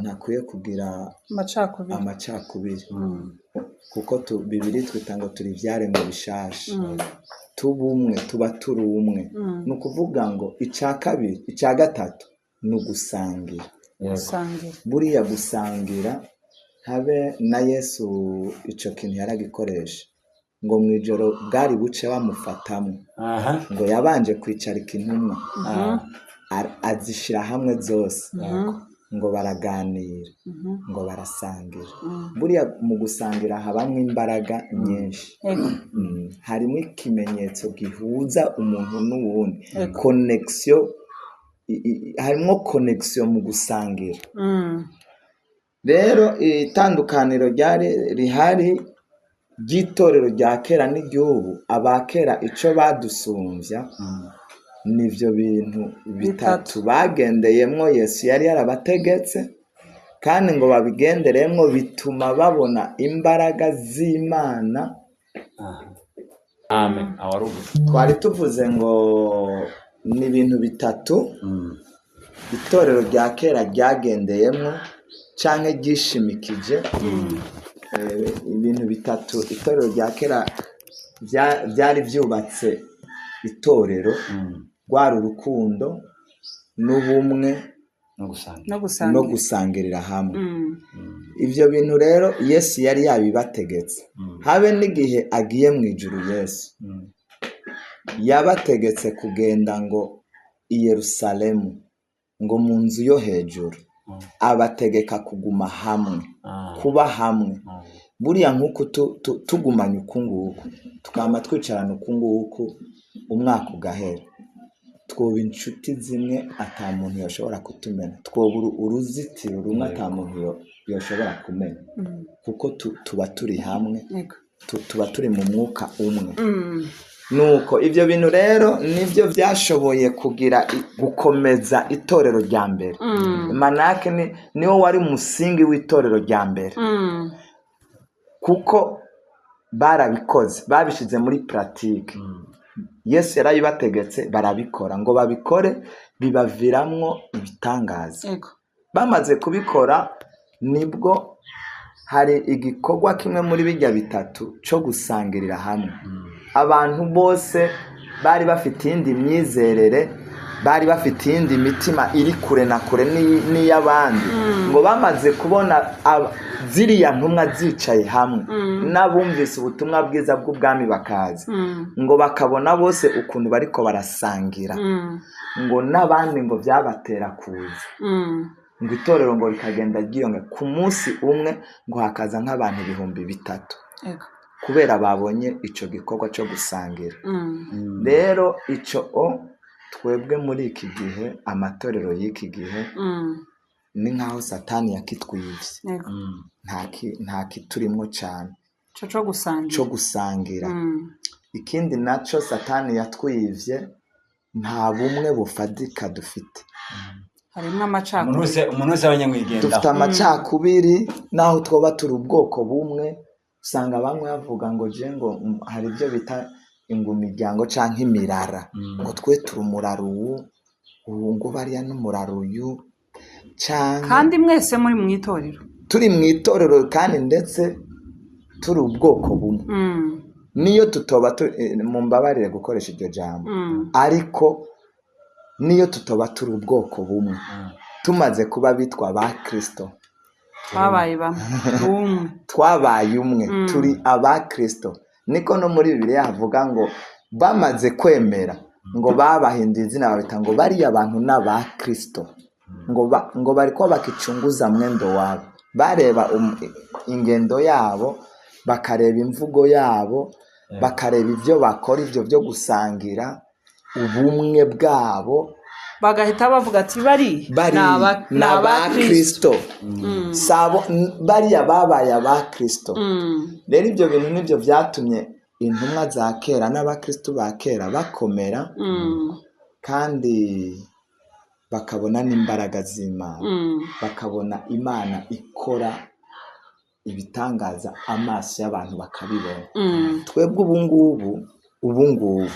ntakwiye kugira amacakubiri. Amacakubiri. Kuko Bibiliya twita ngo turi ibyaremwe bishasha. Tubumwe, tuba turi umwe. Ni ukuvuga ngo icya kabiri, icya gatatu ni ugusangira. Gusangira. Buriya gusangira, habe na Yesu ico kintu yaragikoresha. Ngo mu ijoro bwari buce bamufatamo. Ngo yabanje kwicarika intumwa. Azishira hamwe zose. Ngo baraganira. Ngo barasangira. Buriya mu gusangira habamwo imbaraga nyinshi. Harimo ikimenyetso gihuza umuntu n'uwundi. Connection, harimo connection mu gusangira. Rero itandukaniro ryari rihari ry'itorero rya kera n'iry'ubu, abakera ico badusumbya nivyo bintu bitatu bagendeyemwo Yesu yari yarabategetse, kandi ngo babigenderemwo bituma babona imbaraga z'Imana. Amen. Awarugu. Twari tuvuze ngo ni ibintu bitatu itorero rya kera ryagendeyemwo canke ryishimikije. Ibintu bitatu itorero rya kera byari byubatse itorero, rwari urukundo n'ubumwe no gusangira. No gusangira. No gusangirira hamwe. Ivyo bintu rero Yesu yari yabibategetse. Habe n'igihe agiye mu ijuru Yesu yabategetse kugenda ngo i Yerusalemu, ngo mu nzu yo hejuru. Abategeka kuguma hamwe, kuba hamwe. Buriya nk'uku tugumanye uku nguku, tukama twicarana uku nguku, umwaka ugahera, twoba inshuti zimwe ata muntu yoshobora kutumena, twoba uruzitiro rumwe ata muntu yoshobora kumena, kuko tuba turi hamwe, tuba turi mu mwuka umwe. Nuko ibyo bintu rero nibyo byashoboye kugira gukomeza itorero rya mbere. Manake niwo wari umusingi w'itorero rya mbere, kuko barabikoze, babishize muri pratique. Yesu yarabibategetse barabikora, ngo babikore bibaviramwo ibitangaza. Bamaze kubikora nibwo hari igikorwa kimwe muri bijya bitatu cyo gusangirira hamwe. Abantu bose bari bafite iyindi myizerere, bari bafite iyindi mitima iri kure na kure n'iy'abandi, ngo bamaze kubona ziriya ntumwa zicaye hamwe n'abumvise ubutumwa bwiza bw'ubwami bakaza, ngo bakabona bose ukuntu bariko barasangira, ngo n'abandi ngo byabatera kuza, ngo itorero ngo rikagenda ryiyonga. Ku munsi umwe ngo hakaza nk'abantu 3000, kubera babonye ico gikorwa cyo gusangira. Rero ico twebwe muri iki gihe, amatorero y'iki gihe ni nkaho Satani yakitwivye, nta kiturimwo cyane cyo gusangira. Ikindi naco Satani yatwivye, nta bumwe bufadika dufite. Harimo amacakubiri, umuntu wese abanyamwigendaho, dufite amacakubiri. Naho twoba turi ubwoko bumwe, usanga bamwe bavuga ngo je ngo hari ibyo bita ingumiryango canke imirara, ngo twe turi umurara uwu, ubu ngo bariya n'umurara uyu, canke kandi mwese muri mu itorero, turi mu itorero kandi ndetse turi ubwoko bumwe. Niyo tutoba mumbabarire gukoresha iryo jambo, ariko niyo tutoba turi ubwoko bumwe, tumaze kuba bitwa ba Kristo, twabaye bamwe, twabaye umwe, turi aba Kristo. Niko no muri Bibiliya havuga ngo bamaze kwemera ngo babahinduye izina babita ngo bariya abantu n'aba Kristo, ngo bariko bakichunguza mwendo wabo, bareba ingendo yabo, bakareba imvugo yabo, bakareba ibyo bakora, ibyo byo gusangira, ubumwe bwabo, bagahita bavuga ati bari n'aba Kristo, sabo bariya babaye aba Kristo. Rero ibyo bintu nibyo byatumye intumwa za kera n'abakristo ba kera bakomera, kandi bakabona n'imbaraga z'Imana, bakabona Imana ikora ibitangaza amaso y'abantu bakabibona. Twebwe ubu ngubu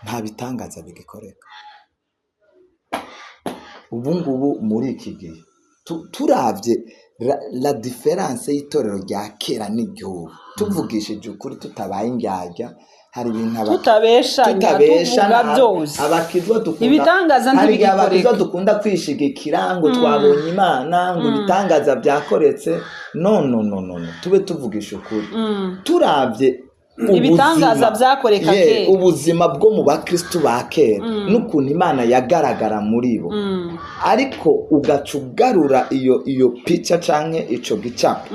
nta bitangaza bigikoreka. Ubu ngubu muri iki gihe turavye la différence y'itorero rya kera n'iry'ubu, tuvugishije ukuri tutabaye indyarya, hari ibintu tutabesha byose. Abakizwa dukunda ibitangaza ntibigikoreka, abakizwa dukunda kwishigikira ngo twabonye Imana, ngo ibitangaza byakoretse. No no no no, tube tuvugisha ukuri, turavye ibitangaza byakoreka kera, ubuzima bwo mu bakristo ba kera n'ukuntu Imana yagaragara muri bo, ariko ugaca ugarura iyo pica canke ico gicapo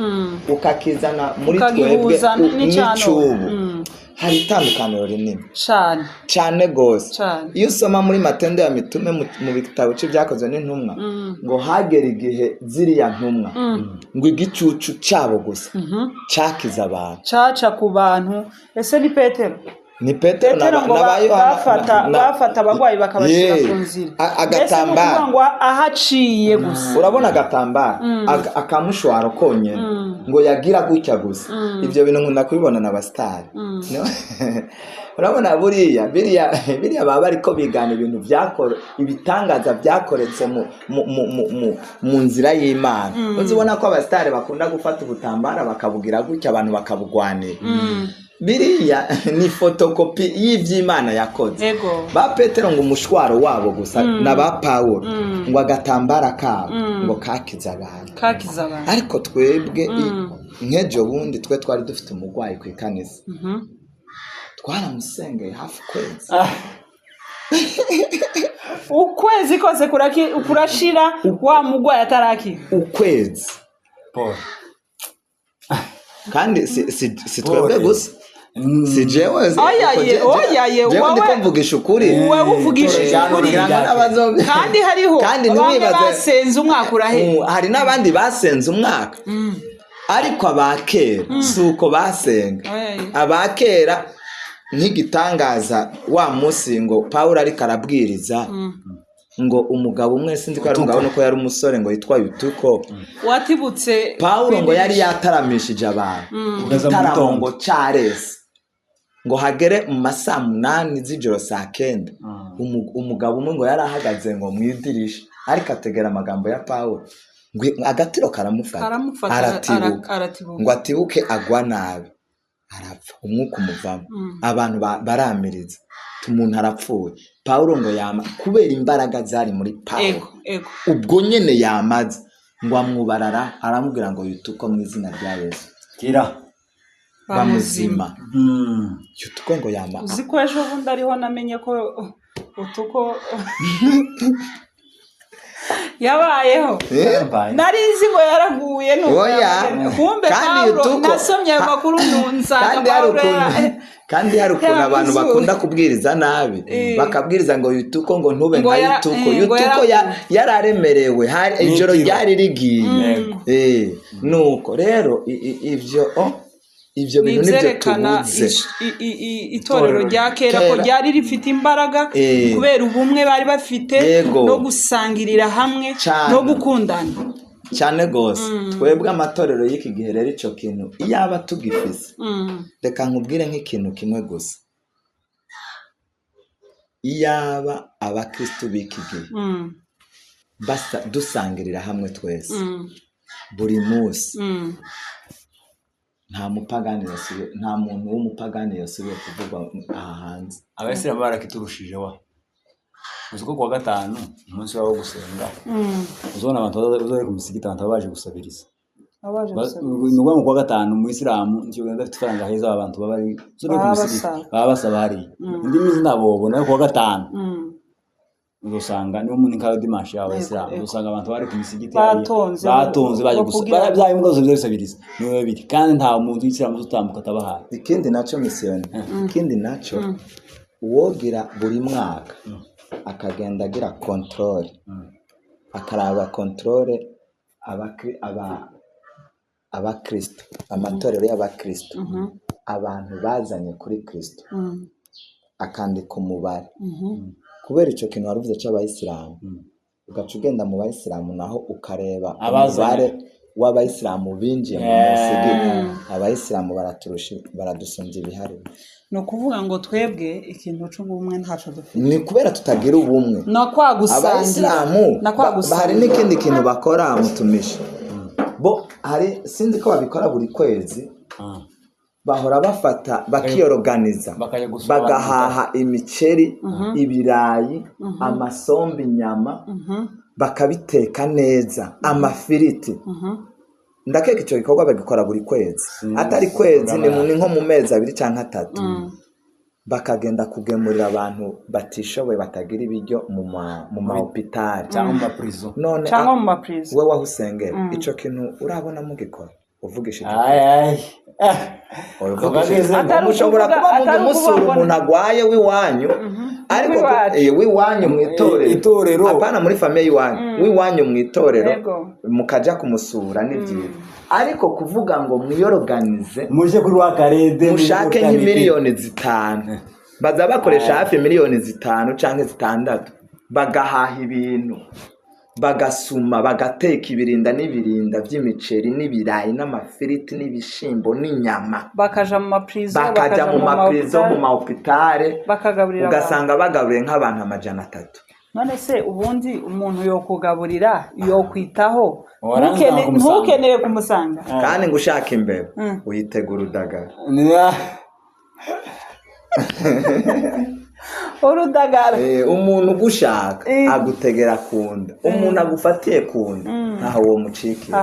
ukakizana muri twebwe n'icubu, hari itandukaniro rinini cyane cyane gose. Iyo usoma muri Matendo ya Mitume mu bitabo c'ibyakozwe n'intumwa, ngo hagera igihe ziriya ntumwa ngo igicucu cabo gusa cakiza abantu, caca ku bantu. Ese ni Petero? Ni Petero ngo bafata abagwayi bakabashira ku nzira, agatambara ngo ahaciye gusa, urabona agatambara akamushwaro konyene, ngo yagira gutya gusa. Ibyo bintu nkunda kubibona na basitari. Urabona buriya biriya baba bariko bigana ibintu byakora ibitangaza byakoretse mu nzira y'Imana. Uzibona ko abasitari bakunda gufata ubutambara bakabugira gutya abantu bakabugwanira. Biriya ni fotokopi y'ivy'Imana yakoze. Ba Petero ngo umushwaro wabo gusa na ba Paulo ngo agatambara kabo ngo kakiza abantu, kakiza abantu. Ariko twebwe nk'ejo bundi twe twari dufite umugwayi ku ikanisa, twaramusengeye hafi kwezi. Ukwezi kose kurashira wa mugwayi atarakira. Ukwezi. Paul. Kandi si twebwe gusa, si jewe. Oya ye, oya ye, jewe ndiko mvugisha ukuri. Wowe uvugishije Itorero ukuri. Kugira ngo Kandi hariho Kandi bamwe ntiwibaze- basenze umwaka urahera. Hari n'abandi basenze umwaka, ariko abakera si uko basenga. Oya ye. Abakera nk'igitangaza, wa munsi ngo Pawulo ariko arabwiriza, ngo umugabo umwe, sinzi ko ari umugabo nuko yari umusore, ngo yitwa Yutuko. Watibutse. Pawulo ngo yari yataramishije abantu Kugeza mu igitaramo gitondo. ngo carese, ngo hagere mu ma 8:00 z'ijoro, 9:00, umugabo umwe ngo yari ahagaze ngo mu idirisha, ariko ategera amagambo ya Pawulo, ngo agatiro karamufata. Karamufata, aratibuka. Aratibuka. Ngo atibuke agwa nabi, arapfa, umwuka umuvamo. Abantu baramiriza, umuntu arapfuye. Pawulo ngo yama, kubera imbaraga zari muri Pawulo, ego ego ubwo nyene yamaze ngo amwubarara, aramubwira ngo: "Yutuko, mu izina rya Yesu, Kira. bamuzima." Yutuko ngo yama. Uzi ko ejo bundi ariho namenye ko utuko yabayeho? Nari nzi ngo yaraguye, nuko Oya. kumbe Kandi Pawulo Yutuko- nasomye ayo makuru nsanga kandi hari Pawulo ukuntu kandi hari ukuntu abantu yaramuzuye. bakunda kubwiriza nabi, bakabwiriza ngo Yutuko, ngo ntube Ngo nka Yutuko. ngo Yutuko yararemerewe, hari ijoro N'itiro. ryari rigiye. Nuko rero ivyo ivyo Ni bintu nibyo ibyerekana tubuze. itorero rya kera ko Kera. ryari rifite imbaraga kubera ubumwe bari bafite no gusangirira hamwe Cane. no gukundana. Cyane rwose. Twebwe amatorero y'iki gihe rero, ico kintu iyaba tugifise, reka nkubwire nk'ikintu kimwe gusa: iyaba abakristu b'iki gihe dusangirira hamwe twese buri munsi, nta mupagani yasubiye, nta muntu w'umupagani yasubiye kuvugwa aha hanze. Abayisilamu barakiturushije wa. Uzi ko kuwa gatanu, umunsi wabo wo gusenga, uzabona abantu baza ku misigiti, abantu baba baje gusabiriza. Abaje gusabiriza. Ni ukuvuga ngo kuwa gatanu umuyisilamu nicyo adafite ifaranga heza, aba bantu baba bari uzabona ku Baba misigiti basaba. Baba basaba hariya. Indi minsi ntabwo wobona, ariko kuwa gatanu uzosanga niwo muntu nka dimanche y'abayisilamu, uzosanga abantu bari ku misigiti hariya, Batonze, batonze baje gusa kugira- bya bimbwa zose bisabiriza niwe babiri, kandi nta muntu w'isilamu uzotambuka atabahaye. Ikindi nacyo, misiyoni, ikindi nacyo, uwogira buri mwaka akagenda agira contrôle, akaraba contrôle abakristo, amatorero y'abakristo, abantu bazanye kuri Kristo, akandika umubare. Kubera icyo kintu wari uvuze cy'abayisilamu, ugaca ugenda mu bayisilamu naho ukareba Abazanye. umubare w'abayisilamu binjiye mu musigiti, abayisilamu baraturusha, baradusumbya ibiharuro. Ni ukuvuga ngo twebwe ikintu c'ubumwe ntaco dufite. Ni kubera tutagira ubumwe. Na kwa gusangira Abayisilamu na kwa hari gusangira. n'ikindi kintu bakora, mutumishi bo, hari, sinzi ko babikora buri kwezi, bahora bafata bakiyoroganiza, Bakajya gusura. bagahaha imiceri, ibirayi, amasombe, inyama, bakabiteka neza, amafiriti. Ndakeka icyo gikorwa bagikora buri kwezi, atari kwezi ni nko mu mezi 2 cyangwa 3, bakagenda kugemurira abantu batishoboye, batagira ibiryo mu ma hôpital Cyangwa mu maprison. None Cyangwa mu maprison. We waho usengera, ico kintu urabona mugikora? Uvugishije Ay ay. Uvugishije. Atari Mushobora kuba atari mujya musura ukuvuga ngo- umuntu agwaye w'iwanyu, ariko W'iwacu. W'iwanyu mu itorero. Itorero. Apana muri famille y'iwanyu, w'iwanyu mu itorero, mukaja kumusura ni byiza, ariko kuvuga ngo mwiyoroganize, Muje kuri wa karede. Mushake nk'imiliyoni 5, baza bakoresha hafi miliyoni 5 cyangwa 6, bagahaha ibintu, bagasuma, bagateka ibirinda n'ibirinda by'imiceri n'ibirayi n'amafiriti n'ibishimbo n'inyama, Bakaja mu maprison, bakajya mu maprison, mu mahôpital, bakagaburira abantu. Ugasanga bagaburiye nk'abantu 300. None se ubundi umuntu yokugaburira, yokwitaho, Warangiza kumusanga. ntukeneye kumusanga? Kandi ngo ushaka imbeba uyitegura udagara. Urudagara. Umuntu ugushaka agutegera ku nda, umuntu agufatiye ku nda ntaho uwo mucikira.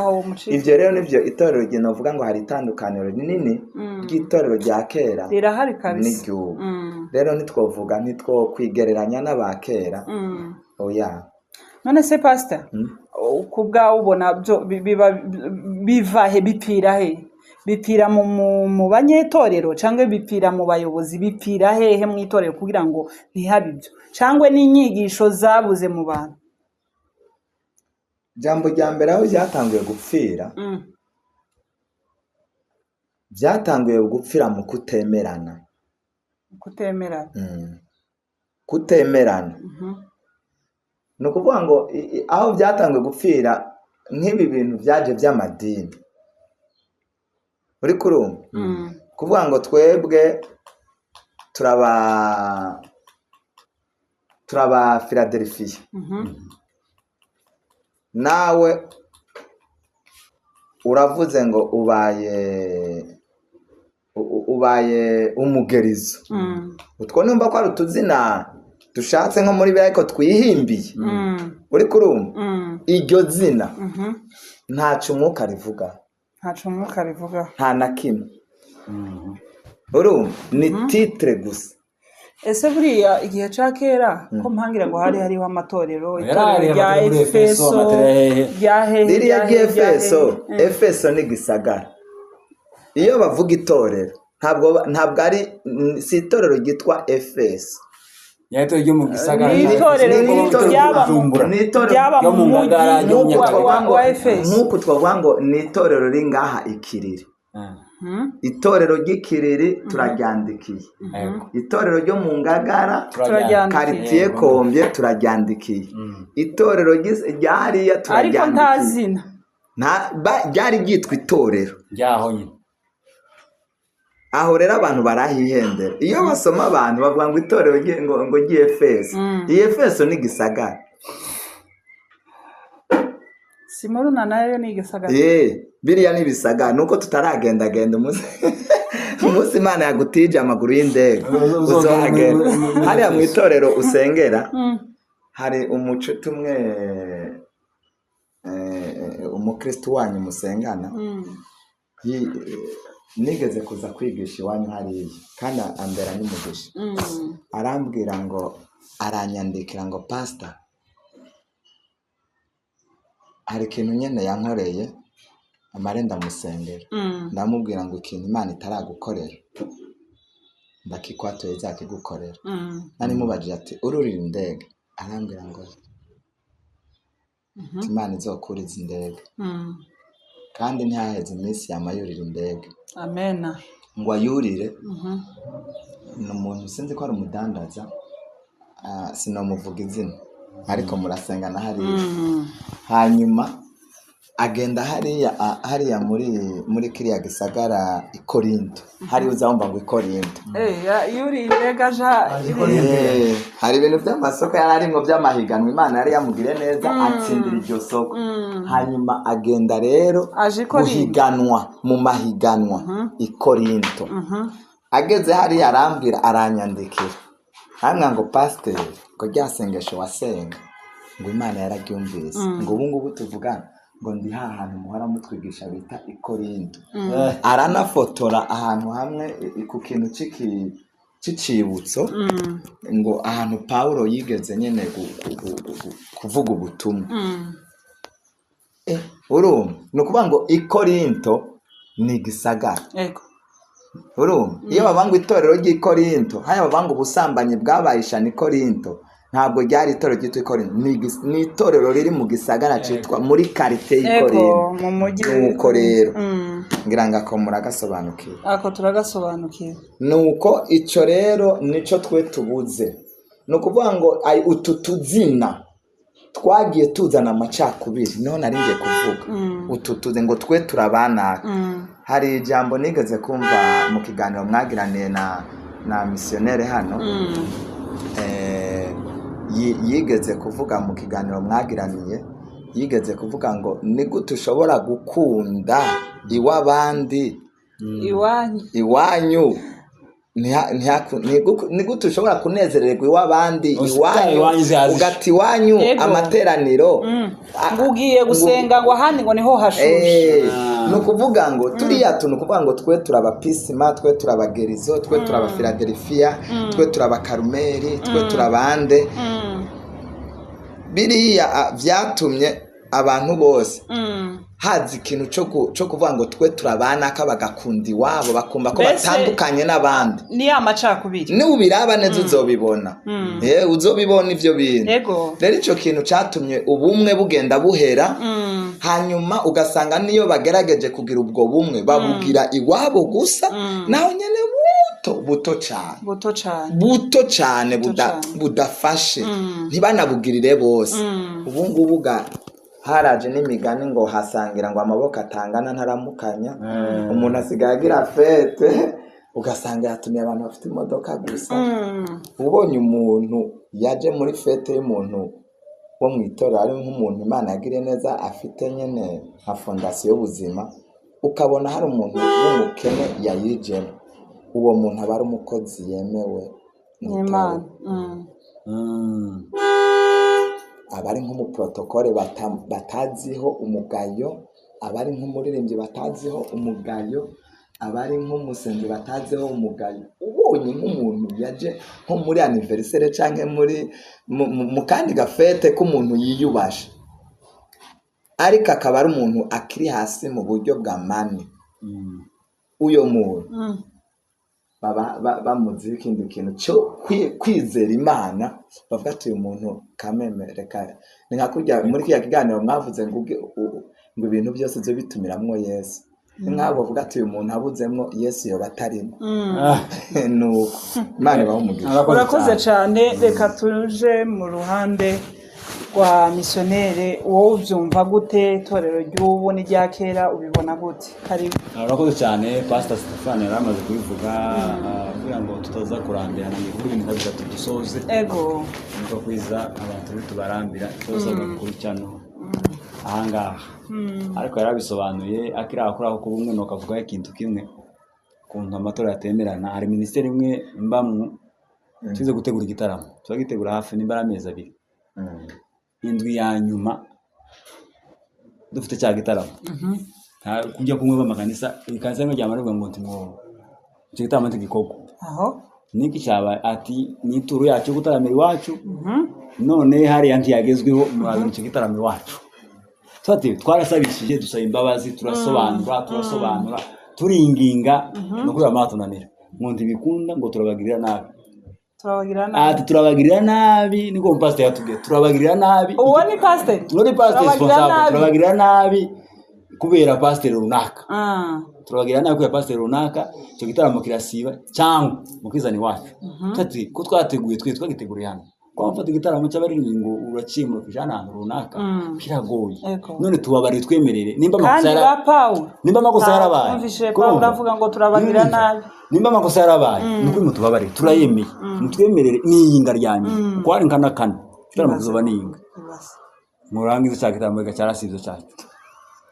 Ibyo rero nibyo itorero rinovuga ngo hari itandukaniro rinini ry'itorero rya kera rirahari kabisa n'iry'ubu. Rero ntitwovuga, ntitwokwigereranya n'aba kera. Oya. None se pastor, ku bwawe ubona biba biva he, bipfira he? Bipfira mu banyetorero cyangwa bipfira mu bayobozi? Bipfira hehe mu itorero kugira ngo ntihabe ibyo, cyangwa n'inyigisho zabuze mu bantu? Ijambo rya mbere aho byatanguye gupfira, byatanguye gupfira mu kutemerana. Kutemerana. Kutemerana. Ni ukuvuga ngo aho byatanguye gupfira nk'ibi bintu byaje by'amadini. Uri kurumva? Kuvuga ngo twebwe turaba Philadelphia. Nawe uravuze ngo ubaye umugerizo. Utwo numva ko ari utuzina dushatse nko muri biriya ariko twihimbiye. Uri kurumva? Iryo zina ntaco umwuka rivuga. Ntaco umwuka rivuga. Nta na kimwe. Urumva? Ni titre gusa. Ese buriya igihe ca kera ko mpangira ngo hari hariho amatorero, itorero rya Efeso, rya hehe, ririya ry'Efeso, Efeso ni gisagara. Iyo bavuga itorero ntabwo ari si itorero ryitwa Efeso. Itorero ryo mu gisagara, ni itorero ryaba mu Ngagara wa Efeso. Nk'uko twavuga ngo ni itorero riri ngaha Ikiriri. Itorero ry'Ikiriri turaryandikiye. Itorero ryo mu Ngagara karitiye Kombye turaryandikiye. Itorero rya hariya turaryandikiye. Ariko nta zina. Ryari ryitwa itorero ryaho nyine. Aho rero abantu barahihendera. Iyo basoma abantu bavuga ngo itorero ngo ry'Efeso. Efeso ni gisagara. Simuruna nayo ni gisagara. Biriya ni bisagara nuko tutaragendagenda umunsi Imana yagutije amaguru y'indege uzohagenda. Hariya mu itorero usengera hari umucuti umwe, umukristo wanyu musengana, nigeze kuza kwigisha iwanyu hariya kandi ambera n'umugisha. Arambwira ngo aranyandikira ngo pastor, hari ikintu nyene yankoreye amare ndamusengera. Ndamubwira ngo ikintu Imana itaragukorera ndakikwatoye izakigukorera. Nari mubajije ati ururira indege, arambwira ngo Imana izokuriza indege. Kandi ntihaheze iminsi yamayurira indege. Amena. Ngo ayurire. Ni umuntu sinzi ko ari umudandaza, sinomuvuga izina ariko murasengana hariya. Hanyuma agenda hariya muri kiriya gisagara i Korinto. Hari uzumva ngo i Korinto. Yuri indege aja. Hari ibintu by'amasoko yari arimo by'amahiganwa, Imana yari yamugire neza atsindira iryo soko. Hanyuma agenda rero guhiganwa mu mahiganwa i Korinto. Ageze hariya arambwira aranyandikira. Hamwe ngo pastor ngo ryasengesho wasenga ngo Imana yararyumvise. Ngo ubu ngubu tuvugana ngo ndi hantu muhora mutwigisha bita i Korinto. Aranafotora ahantu hamwe ku kintu c'icibutso ngo ahantu Paulo yigeze nyene kuvuga ubutumwa. Urumva ni ukuvuga ngo i Korinto ni gisagara. Yego. Urumva iyo bavanga itorero ry'i Korinto, haya bavanga ubusambanyi bwabayishana i Korinto, ntabwo ryari itorero ryitwa Korinto, ni itorero riri mu gisagara cyitwa muri karite y'Ikorinto mu mujyi. Nuko rero ngira ngo ako muragasobanukiwe. Ako turagasobanukiwe. Nuko ico rero nico twe tubuze. Ni ukuvuga ngo utu tuzina twagiye tuzana amacakubiri, niho nari ngiye kuvuga. Utu tuzi ngo twe turabanaka. Hari ijambo nigeze kumva mu kiganiro mwagiraniye na missionnaire hano. Yigeze kuvuga mu kiganiro mwagiraniye, yigeze kuvuga ngo ni gute ushobora gukunda iw'abandi iwanyu Ni gute ushobora kunezererwa iw'abandi iwanyu ugata iwanyu amateraniro ngo ugiye gusenga ngo ahandi ngo niho hashushe? Ni ukuvuga ngo turiya tuntu, ukuvuga ngo twe turabapisima, twe turabagerizo, twe turabafiladelfiya, twe turabakarumeri, twe turabande, biriya byatumye abantu bose haza ikintu cyo kuvuga ngo twe turabana ka bagakunda iwabo, bakumva ko batandukanye n'abandi. Ni ya macakubiri. Nubiraba neza uzobibona, uzobibona ivyo bintu. Rero ico kintu catumye ubumwe bugenda buhera, hanyuma ugasanga niyo bagerageje kugira ubwo bumwe babugira iwabo gusa, naho nyene buto cyane, buto cyane, budafashe, ntibanabugirire bose. Ubu ngubu haraje n'imigani ngo hasangira ngo amaboko atangana ntaramukanya. Umuntu asigaye agira fete, ugasanga yatumiye abantu bafite imodoka gusa. Ubonye umuntu yaje muri fete y'umuntu wo mu itorero, ari nk'umuntu Imana yagiriye neza, afite nyene nka fondasiyo y'ubuzima, ukabona hari umuntu w'umukene yayijemo, uwo muntu aba ari umukozi yemewe n'Imana. Abari nk'umuprotokole bataziho umugayo, abari nk'umuririmbyi bataziho umugayo, abari nk'umusenzi bataziho umugayo. Ubonye nk'umuntu yaje nko muri anniversaire canke muri mu kandi gafete k'umuntu yiyubashe, ariko akaba ari umuntu akiri hasi mu buryo bwa mani, uyo muntu bamuzi ikindi kintu cyo kwizera Imana, bavuga ati uyu muntu kameme reka ni nka kurya muri kiriya kiganiro mwavuze ngo ibintu byose byo bitumiramwo Yesu, ni nk'abo bavuga ati uyu muntu abuzemwo Yesu yoba atarimo. Nuko Imana ibahe umugisha. Urakoze cyane. Reka tuje mu ruhande rwa misiyoneri, wowe ubyumva gute itorero ry'ubu n'irya kera ubibona gute? Karibu. Urakoze cyane. Pastor Stefan yari amaze kubivuga, kugira ngo tutaza kurambirana ngo ibintu nka bitatu dusoze. Ego. Niko kwiza abantu tubarambira tuza gukurikirana ahangaha. Ariko yarabisobanuye akiri akora ko bumwe no kavuga ikintu kimwe kuntu amatora yatemerana. Hari ministeri imwe mbamwe tuze gutegura igitaramo, turagitegura hafi nimba ari amezi abiri. Indwi ya nyuma dufite cya gitaramo, kujya kumwe b'amakanisa, ikanisa rimwe ryamarwa ngo nti icyo gitaramo ntigikogwa. Aho niki cyabaye ati ni ituru yacu gutaramira iwacu, none hariya ntiyagezweho murazana icyo gitaramo iwacu. Twati twarasabishije, dusaba imbabazi, turasobanura turinginga, no kuri amatunanira ngo ntibikunda ngo turabagirira nabi. Ati turabagirira nabi, niko pastor yatubwiye, turabagirira nabi. Uwo ni pastor? Ni pastor responsable. Turabagirira nabi kubera pastor runaka. Turabagirira nabi kubera pastor runaka, icyo gitaramo kirasiba cyangwa mukizana iwacu. Tati ko twateguye twe twagiteguriye hano. Kwa mfata igitaramo cy'abaririmbyi ngo urakimura kujana ahantu runaka kiragoye. None tubabare twemerere nimba amakosa yarabaye. Nimba amakosa yarabaye. Umvise Paulo avuga ngo turabagira nabi. Nimba amakosa yarabaye nuko mutubabare turayemeye. Mutwemerere n'iyinga ryanyu. Uko ari nkana kane. Igitaramo kizoba n'iyinga. Murangiza cya gitaramo cyarasivyo cyacu.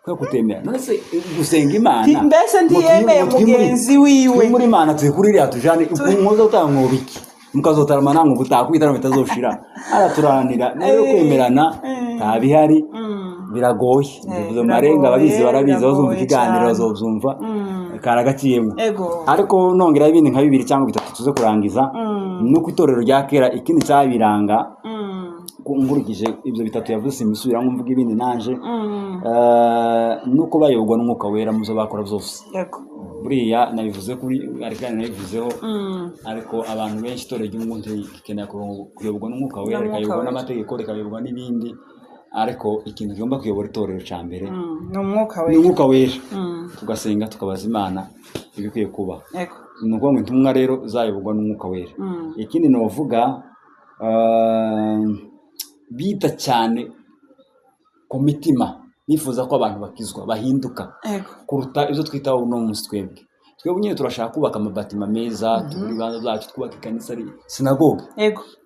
Kwe kutemera. None se gusenga Imana. Mbese ntiyemeye mugenzi wiwe. Muri Imana tuyikurira tujane umuzo utamwobiki. Mukazotarama nango gutaha kwitaramo bitazoshira. Araturanira nayo kwemerana ntabihari biragoye. Bivuze marenga ababizi barabizi, bazumva ikiganiro bazobyumva karagaciyemo. Ariko nongera ibindi nka bibiri cyangwa bitatu tuze kurangiza. Nuko itorero rya kera ikindi cyabiranga nkurikije ibyo bitatu yavuze imisubira mvuga ibindi nanje, nuko bayoborwa n'umwuka wera muzo bakora byose. Buriya nabivuze kuri ariko nabivuzeho, ariko abantu benshi itorero ry'umuntu rikeneye kuyoborwa n'umwuka wera, rikayoborwa n'amategeko, rikayoborwa n'ibindi, ariko ikintu kigomba kuyobora itorero cya mbere ni umwuka wera. Ni umwuka wera. Tugasenga tukabaza Imana ibikwiye kuba. Ni ukuvuga ngo intumwa rero zayoborwa n'umwuka wera. Ikindi novuga bita cyane ku mitima, bifuza ko abantu bakizwa bahinduka kuruta ibyo twitaho uno munsi. Twebwe twebwe nyine turashaka kubaka amabatima meza, tugura ibibanza byacu, twubaka ikanisa ari sinagoge.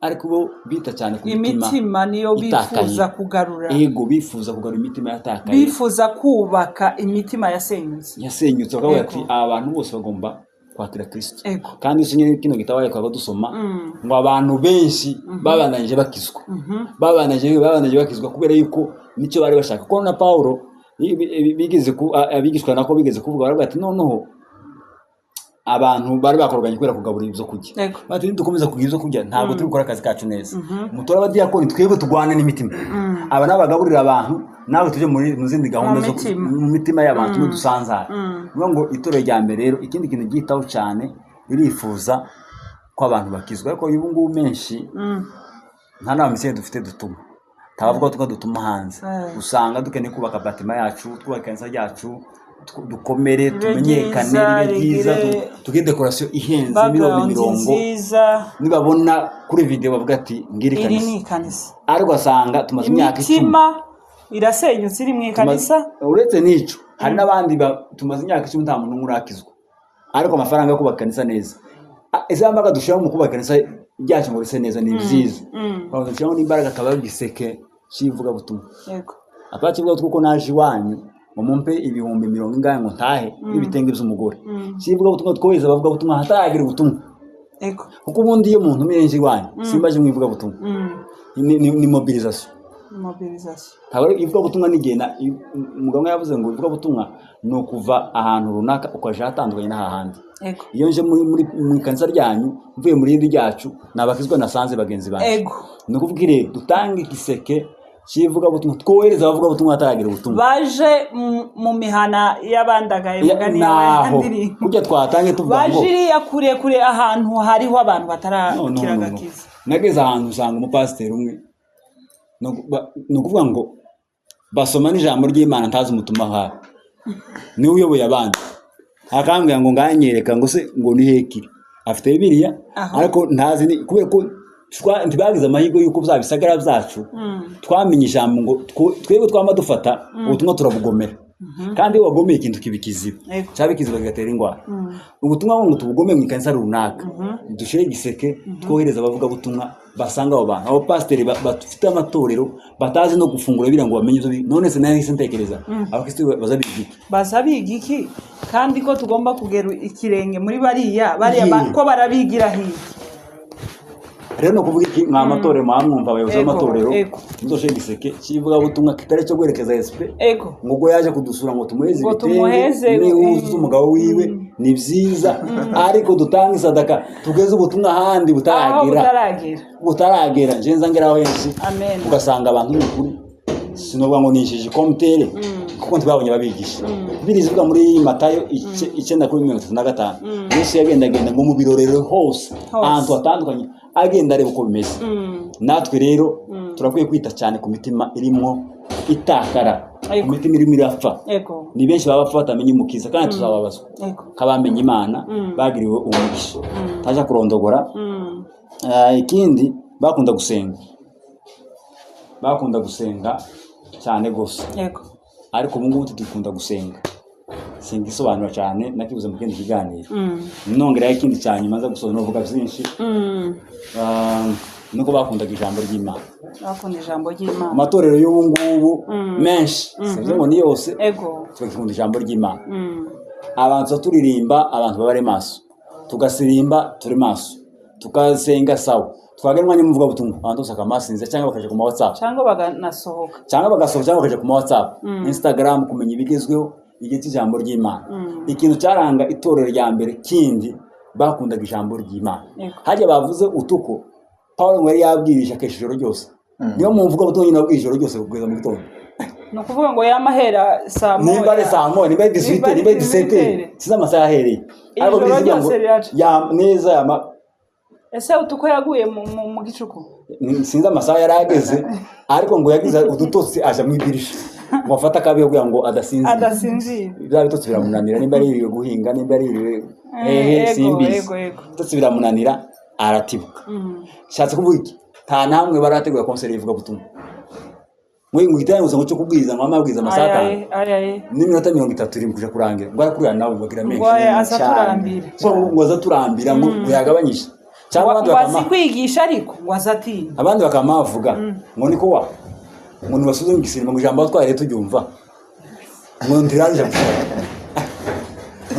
Ariko bo bita cyane ku mitima, niyo bifuza kugarura. Ego, bifuza kugarura imitima yatakaye, bifuza kubaka imitima yasenyutse. Bakavuga ati abantu bose bagomba Kwakira Kristo. Ego. Kandi usomye kino gitabo twaba dusoma ngo abantu benshi babandanije bakizwa, babandanije bakizwa kubera yuko nicyo bari bashaka. Kuko na Paulo bigeze abigishwa nako bigeze kuvuga, baravuga ati noneho abantu bari bakoroganye kubera kugaburira ibyo kurya. Ego. Bati nidukomeza kugira ibyo kurya ntabwo turi gukora akazi kacu neza, mutore abadiyakoni twebwe turwane n'imitima, aba nabo bagaburira abantu, nawe tujye mu zindi gahunda Mu zo mitima. mu mitima y'abantu n'udusanzara. Ni ukuvuga ngo itorero rya mbere rero, ikindi kintu ryitaho cyane, ririfuza ko abantu bakizwa. Ariko ubu ngubu menshi nta n'abamisiyoni dufite dutuma, ntabavuga ko dutuma hanze. Usanga dukeneye kubaka batima yacu, twubaka ikanisa ryacu, dukomere, Ribe tumenyekane, ryiza, ribe ryiza, rigire tugire dekorasiyo ihenze, miliyoni background mirongo. nziza. Nibabona kuri video bavuga ati ngira Iri ni ikanisa. ikanisa. Ariko ugasanga tumaze imyaka 10. Imitima irasenyutse iri mu ikanisa. Uretse n'icyo, hari n'abandi tumaze imyaka 10 nta muntu n'umwe urakizwa, ariko amafaranga yo kubaka ikanisa neza, iza mbaraga dushyiramo mu kubaka ikanisa ryacu ngo rise neza ni byiza, dushyiramo n'imbaraga akaba ari igiseke cy'ivugabutumwa. Yego. Apana kivuga kuko naje iwanyu ngo mumpe 70,000 ingahe ngo ntahe n'ibitenge by'umugore. Cy'ivugabutumwa twohereza abavugabutumwa hataragira ubutumwa. Yego. Kuko ubundi iyo umuntu umwe iwanyu simbaje mu ivugabutumwa, ni mobilisation. Mobilisation. Ntabwo ari ivugabutumwa nigenda. Umugabo umwe yavuze ngo ivugabutumwa ni ukuva ahantu runaka ukaja ahatandukanye n'ahandi. Yego. Iyo nje mu ikanisa ryanyu mvuye muri rindi ryacu, nabakizwa nasanze bagenzi banjye. Ego. Ni ukuvuga rero dutange igiseke cy'ivugabutumwa, twohereza abavugabutumwa bataragira ubutumwa baje mu mihana y'abandagaye, mugani naho y'abandi. kurya twatange tuvuga Baje ngo iriya kure kure, ahantu hariho abantu No, no, batarakira no, no. agakiza. Nageze ahantu usanga umupasiteri umwe, ni ukuvuga ngo basoma n'ijambo ry'Imana ntazi umutuma ahawe, niwe uyoboye abandi, akambwira ngo nganyereka ngo se ngo ni hekiri afite Bibiliya. Aho. Ariko ntazi ni kubera ko ntibagize amahirwe y'uko bya bisagara byacu twamenye ijambo ngo twebwe twama dufata ubutumwa turabugomera, kandi iyo wagomeye ikintu kiba ikiziba, Yego. cyaba ikiziba kigatera indwara. Ubutumwa ngo tubugome mu ikanisa runaka, dushyire igiseke twohereza abavugabutumwa basanga abo bantu, abo pasiteri bafite amatorero batazi no gufungura biriya ngo bamenye ibyo none se nahise ntekereza abakristo baza biga iki? Baza biga iki kandi ko tugomba kugera ikirenge muri bariya bariya Ye. ko barabigira hirya? Rero ni ukuvuga iki, mwa matorero mwamwumva abayobozi Ego, b'amatorero, ego. muzoshire igiseke cy'ivugabutumwa kitari cyo guherekeza SP Ego. ngo ubwo yaje kudusura ngo tumuheze Ngo ibitenge tumuheze, n'ihuzu z'umugabo wiwe, ni byiza, ariko dutange isadaka tugeze ubutumwa ahandi Aho butaragera. butaragera. Butaragera. Nje nza ngeraho henshi, Amen. ugasanga abantu ni ukuri sinovuga ngo nishije komtere kuko ntibabonye ababigisha. Bibiliya ivuga muri Matayo 9:35, Yesu yagendagenda ngo mu birorero hose, Hose. ahantu hatandukanye, agenda areba uko bimeze. Natwe rero turakwiye kwita cyane ku mitima irimo itakara, ku Ego. mitima irimo irapfa. Ego. Ni benshi baba bapfa batamenye umukiza, kandi tuzababazwa Ego. k'abamenye Imana bagiriwe umugisha taja kurondogora. Ikindi bakunda gusenga, bakunda gusenga cyane rwose. Ego. Ariko ubu ngubu tudukunda gusenga, senga isobanura cyane nakibuze mu kindi kiganiro. Nongeraho ikindi cya nyuma nza gusoza novuga byinshi, nuko bakundaga ijambo ry'Imana. Bakunda ijambo ry'Imana. Amatorero y'ubu ngubu menshi, simvuze ngo ni yose, Ego. tugakunda ijambo ry'Imana. Abantu tuba turirimba, abantu baba ari maso, tugasirimba turi maso, tukasenga sawa, twagera umwanya w'umuvugabutumwa abantu bose bakamasinza cyangwa bakaja ku ma WhatsApp, Cyangwa baganasohoka. Cyangwa bagasohoka cyangwa bakaja ku ma WhatsApp, Instagram, kumenya ibigezweho igihe cy'ijambo ry'Imana. Ikintu cyaranga itorero rya mbere kindi, bakundaga ijambo ry'Imana. Yego. Hajya bavuze utuko Paulo ngo yari yabwirije akesha ijoro ryose, niyo mu mvugabutumwa nyine wabwirije ijoro ryose kugeza mu gitondo. Ni ukuvuga ngo yamahera saa moya. Nimba ari saa moya, nimba ari Nimba 18, ari nimba ari 17, 18. sinzi amasaha yahereye, ariko Ijoro bivuga ngo ryose riraca. Neza yama Ese utuko yaguye mu gicuku? Sinzi amasaha yari ageze, ariko ngo yagize udutotsi aja mu idirisha ngo afate akabeho kugira ngo adasinzira. Adasinzira. Bya bitotsi biramunanira, nimba yaririwe guhinga, nimba yaririwe hehe, Ego, simbizi. ego, ego. Ibitotsi biramunanira aratibuka. Shatse kuvuga iki? Nta namwe barategura konseri y'ivugabutumwa ngo ngwitane gusa ngo cyo kubwiriza, ngo amabwiriza amasaha 5 Ayaye, ayaye. n'iminota 30 iri kuja kurangira, ngo arakurira nawe ngo agira menshi. Ngo aza Cyane. turambira. Ngo aza turambira, ngo yagabanyije cyangwa abandi Ngo azi bakama kwigisha ariko ngo aza atinya. Abandi bakama bavuga ngo niko wa ngo nibasubize mu gisirima, ngo ijambo batwaye turyumva ngo ntirarije gushaka.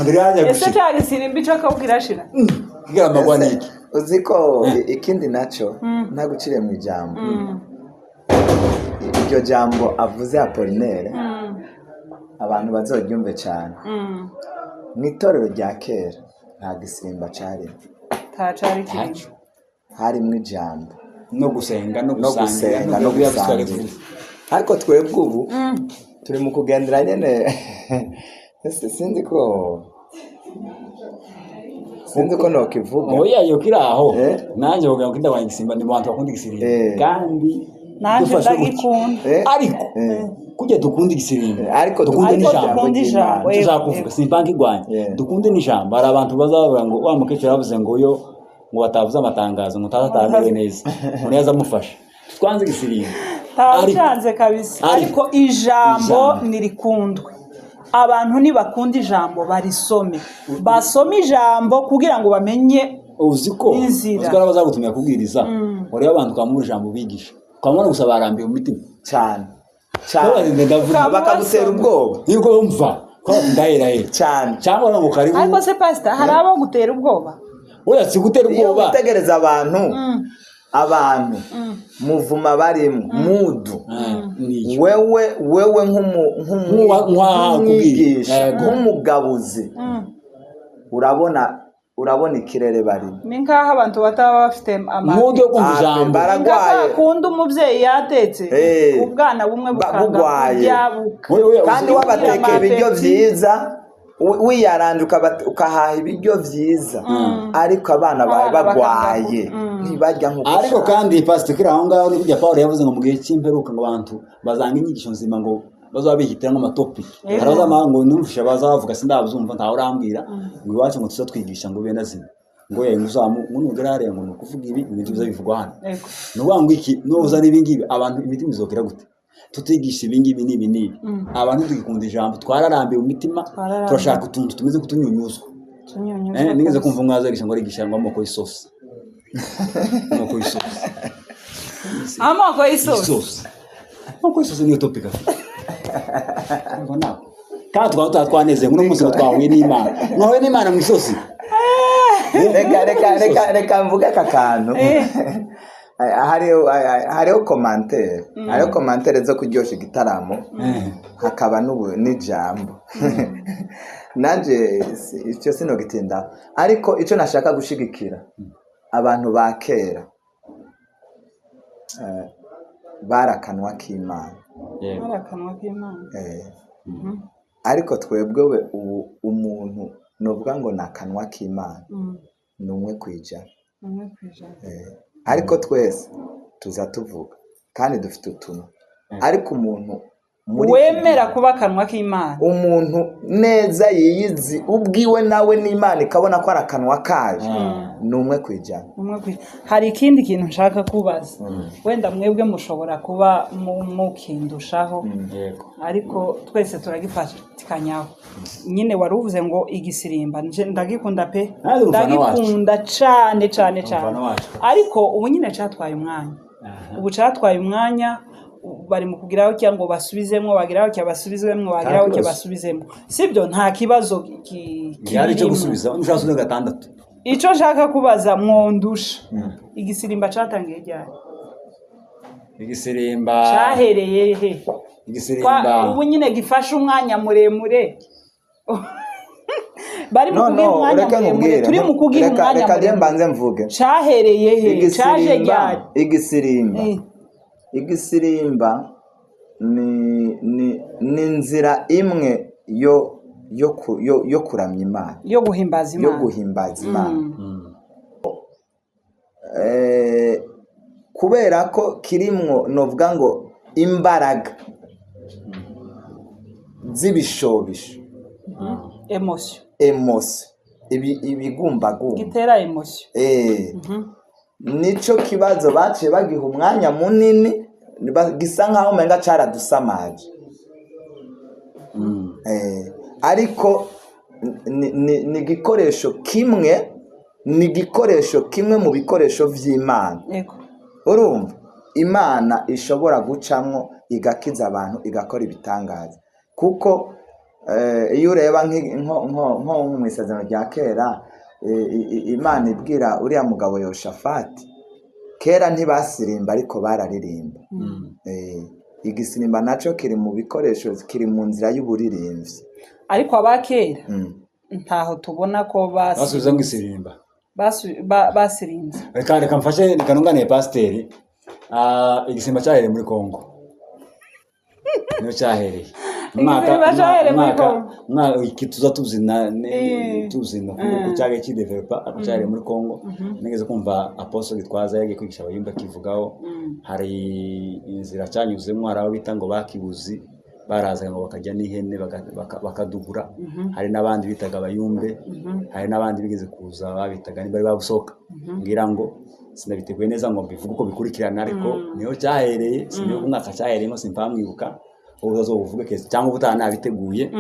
Ese cya gisirimba ico akabwira ashira? Kigarama niki? Uzi ko ikindi nacyo, ntagucire mu ijambo, iryo jambo avuze Apolinere, abantu bazoryumve cyane. Mu itorero rya kera nta gisirimba cyarimo. Ntacari kirimo. Harimo ijambo. No gusenga no no gusangira. Gusenga no gusangira. Ariko twebwe ubu turi mu kugendera nyene. Ese sinzi ko nokivuga. Oya, yo kiri aho. Eh? Nanjye kugira ngo ndabanya igisimba, ni mu bantu bakunda igisirimba. Eh. Kandi Nanjye dufashe gutya. ndagikunda. Ariko kujya dukunda igisirimba, Ariko dukunde dukunde n'ijambo. Dukunda ijambo. Icyo Yego, ushaka kuvuga, yego. simpanga igwanya. Dukunde n'ijambo. Hari abantu bazavuga ngo wa mukecuru yavuze ngo yo ngo batavuze amatangazo ngo utaza atamerewe neza, umuntu yaza amufasha. Twanze igisirimba. Ntawucanze kabisa. Ariko ariko ijambo ijambo. Ntirikundwe. Abantu ntibakunda ijambo, barisome, basome ijambo kugira ngo bamenye Uzi ko inzira. uzi ko hari abazagutumira kubwiriza, wareba abantu ukamubura ijambo bigisha, ukamubona gusa barambiwe mu mitima. Cyane. Cyane. Cyane. Ndavuga. Bakagutera ubwoba. Nibwo wumva ko ndahera he. Cyane. Cyangwa ngo karibu. Ariko se pasita, hari abo gutera ubwoba? Oya, si gutera Iyo ubwoba. witegereza abantu muvuma barimo mudu, Niyo wewe Nk'uwa nk'umwigisha, kubwira. nk'umugabuzi, urabona ikirere barimo. Ni nk'aho abantu bataba bafite amata. Mudu yo kumva Ah, ijambo. baragwaye. Nka kwa kundi umubyeyi yatetse, ubwana bumwe bukanga bugwaye. kurya Oya, oya, Kandi wabatekeye ibiryo amapeti. byiza, wiyaranje ukahaha ibiryo byiza, ariko abana bawe Abana bakanga bagwaye, ntibarya nk'uko Ariko ushaka. kandi pastor, kiri aho ngaho, ni kujya Paul yavuze ngo mu gihe cy'imperuka ngo abantu bazanga inyigisho nzima, ngo bazaba bihitiramo amatopiki. Hari abazama ngo numvishe bazavuga, sindabyumva, ntawe urambwira ngo iwacu ngo tuza twigisha ngo bene zina ngo ye uzamu ngo nugera hariya ngo ni ukuvuga ibi, ibintu biza bivugwa hano. Ni ukuvuga ngo iki nuza n'ibi ngibi, abantu imitima izokera gute tutigisha ibi ngibi n'ibi n'ibi? Abantu tugikunda ijambo, twararambiwe mu mitima. Twararambiwe. Turashaka utuntu tumeze nk'utunyunyuzwa. Tunyunyuzwa Nigeze kabisa. kumva umwaza yigisha ngo arigisha ngo amoko y'isosi, amoko y'isosi. Amoko y'isosi. Isosi, amoko y'isosi niyo topic afite. Urumva nawe kandi twaba twanezerewe uno munsi ngo twahuye n'Imana, mwahuye n'Imana mu isosi. Reka mvuge aka kantu. Hariho commentaire zo kuryoshya igitaramo, hakaba n'ijambo. Nanjye icyo sinogitindaho, ariko icyo nashaka gushigikira, abantu ba kera bari akanwa k'Imana. Bari akanwa k'Imana. Ariko twebwe we ubu umuntu nuvuga ngo ni akanwa k'Imana ni 1%. 1%. Ariko twese tuza tuvuga kandi dufite utuntu, ariko umuntu muri Wemera kuba akanwa k'Imana, umuntu neza yiyizi ubwiwe nawe n'Imana ikabona ko ari akanwa kayo, ni 1%. 1%. Hari ikindi kintu nshaka kubaza, wenda mwebwe mushobora kuba mukindushaho, ariko twese turagifatikanyaho nyine. Wari uvuze ngo igisirimba, nje ndagikunda pe. Nanjye umufana wacu. Ndagikunda cane cane cane. Umufana wacu. Ariko ubu nyine catwaye umwanya, ubu catwaye umwanya, bari mu kugiraho cyangwa ngo basubizemo, bagiraho cyangwa basubizemo, bagiraho cyangwa kibazo. basubizemo. Sibyo, nta kibazo Gihari cyo kibirimo. gusubiza ushaka gusubiza gatandatu. Icyo nshaka kubaza, mwondusha, igisirimba catangiye ryari? Igisirimba Cyahereye he? Igisirimba Ubu nyine gifashe umwanya muremure, bari mu No, kugiha no, umwanya reka muremure, nkubwire. turi mu kugiha Reka umwanya reka je muremure. mbanze mvuge. Cyahereye he? Cyaje Igisirimba, ryari? igisirimba, igisirimba ni inzira imwe yo kuramya Imana, yo guhimbaza yo Imana, guhimbaza Imana. Kubera ko kirimwo novuga ngo imbaraga z'ibishobisho, Émotion. Émotion, ibigumbagumba, gitera émotion. Nico kibazo baciye bagiha umwanya munini, gisa nkaho umenga caradusamaje. Ariko ni igikoresho kimwe, ni igikoresho kimwe mu bikoresho vy'Imana. Urumva Imana ishobora gucamwo igakiza abantu, igakora ibitangaza, kuko Iyo ureba nko mu isezerano rya kera, Imana ibwira uriya mugabo Yoshafati, kera ntibasirimba ariko bararirimba. Igisirimba nacyo kiri mu bikoresho, kiri mu nzira y'uburirimbyi. Ariko abakera ntaho tubona ko basubiza ngo isirimba basirinze. Reka mfashe, reka nunganiye pasiteri. Igisimba cyahereye muri Kongo niyo cyahereye. Iki tuza tuzina kuko cyagiye kidevelopa, ariko cyahereye muri Kongo. Nigeze kumva Apostle Gitwaza yagiye kwigisha abayumba akivugaho, hari inzira cyanyuzemo, hari abo bita ngo bakibuzi barazaga ngo bakajya n'ihene bakadugura, hari n'abandi bitaga abayumbe, hari n'abandi bigeze kuza babitaga niba bari babusohoka. Ngira ngo sinabiteguye neza ngo mbivuge uko bikurikirana, ariko niyo cyahereye, siniyo umwaka cyahereyemo simpamwibuka, ubuvuge keza cyangwa ubutaha nabiteguye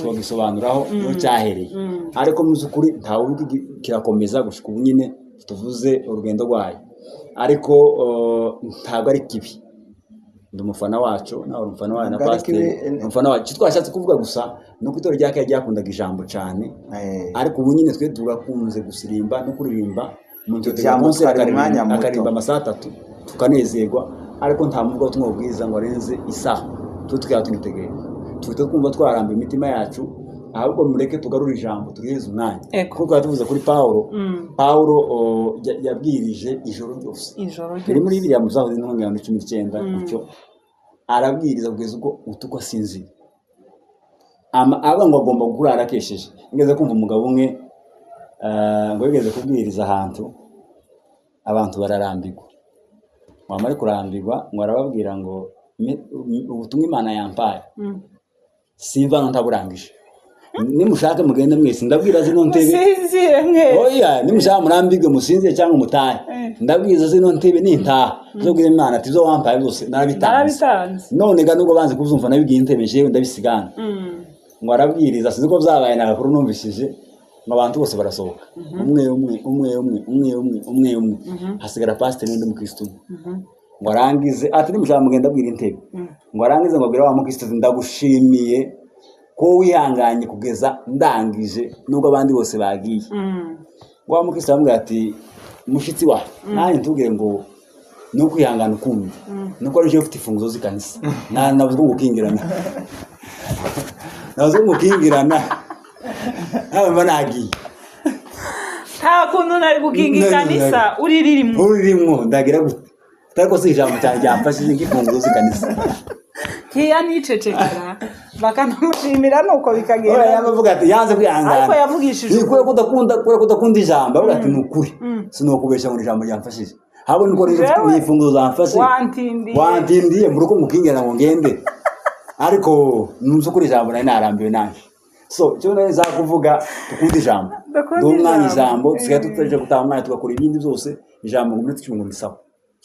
twagisobanuraho niyo cyahereye. Ariko mu by'ukuri ntawe kirakomeza gushika ubu nyine tuvuze urugendo rwayo, ariko ntabwo ari kibi. Ndi umufana wacu, nawe umufana wacu na pasiteri umufana wacu. Twashatse kuvuga gusa nuko itorero rya kera ryakundaga ijambo cyane, ariko ubu nyine twe turakunze gusirimba no kuririmba, umuntu akaririmba amasaha 3 tukanezerwa, ariko nta muvuga ubutumwa bwiza ngo arenze isaha, twe tukaba tunitegereje, tuhita twumva twaramba imitima yacu. Ahubwo mureke tugarure ijambo turihereze umwanya, kuko twari tuvuze kuri Pawulo. Pawulo yabwirije ijoro ryose, biri muri Bibiliya mu zahoze n'intungamubiri 19 gutyo, arabwiriza kugeza ubwo utuko asinzira, aba ngo agomba kurara akesheje. Nigeze kumva umugabo umwe ngo yigeze kubwiriza ahantu abantu bararambirwa, wamara kurambirwa ngo arababwira ngo ubutumwa Imana yampaye simva ntaburangije, nimushake mugende mwese, ndabwira zino ntebe musinzire mwese, oya nimushaka murambirwe musinzire cyangwa mutahe, ndabwiza zino ntebe nintaha zobwira Imana ati zo wampaye byose narabitanze, none ga nubwo banze kuzumva nabibwiye intebe jewe ndabisigana. Ngo arabwiriza, sinzi ko byabaye nagakuru numvishije, ngo abantu bose barasohoka umwe umwe umwe umwe umwe umwe umwe umwe, hasigara pasiteri n'undi mukristo. Ngo arangize ati nimushaka mugenda abwira intebe, ngo arangize ngo abwira wa mukristo ndagushimiye ko wihanganye kugeza ndangije nubwo abandi bose bagiye. Wa mukristo aramubwira ati mushitsi wawe nanjye ntubwire ngo ni ukwihangana ukundi, nuko ari ufite imfunguzo z'ikanisa, nabuze ngo ukingirana, nabuze ngo ukingirana, nawe mba nagiye, nta kuntu nari gukinga ikanisa uririmwo ndagira gute, ariko si ijambo cyane ryamfashije nk'imfunguzo z'ikanisa. Kiya nicecekera bakanamushimira nuko bikagenda. Yavuga ati yanze kwihangana, ariko yavugishije ukuri, kubera kudakunda ijambo, avuga ati ni ukuri sinokubesha ngo ijambo ryamfashije, ahubwo niko ni imfunguzo zamfashe, wantindiye mu rugo mukingana ngo ngende, ariko numva ukuri ijambo nari narambiwe nanjye. So cyo neza kuvuga dukunda ijambo, duha ijambo, tusigaye tutaje gutaha umwanya tugakora ibindi byose, ijambo ngo minsi 10 ngo ni sawa,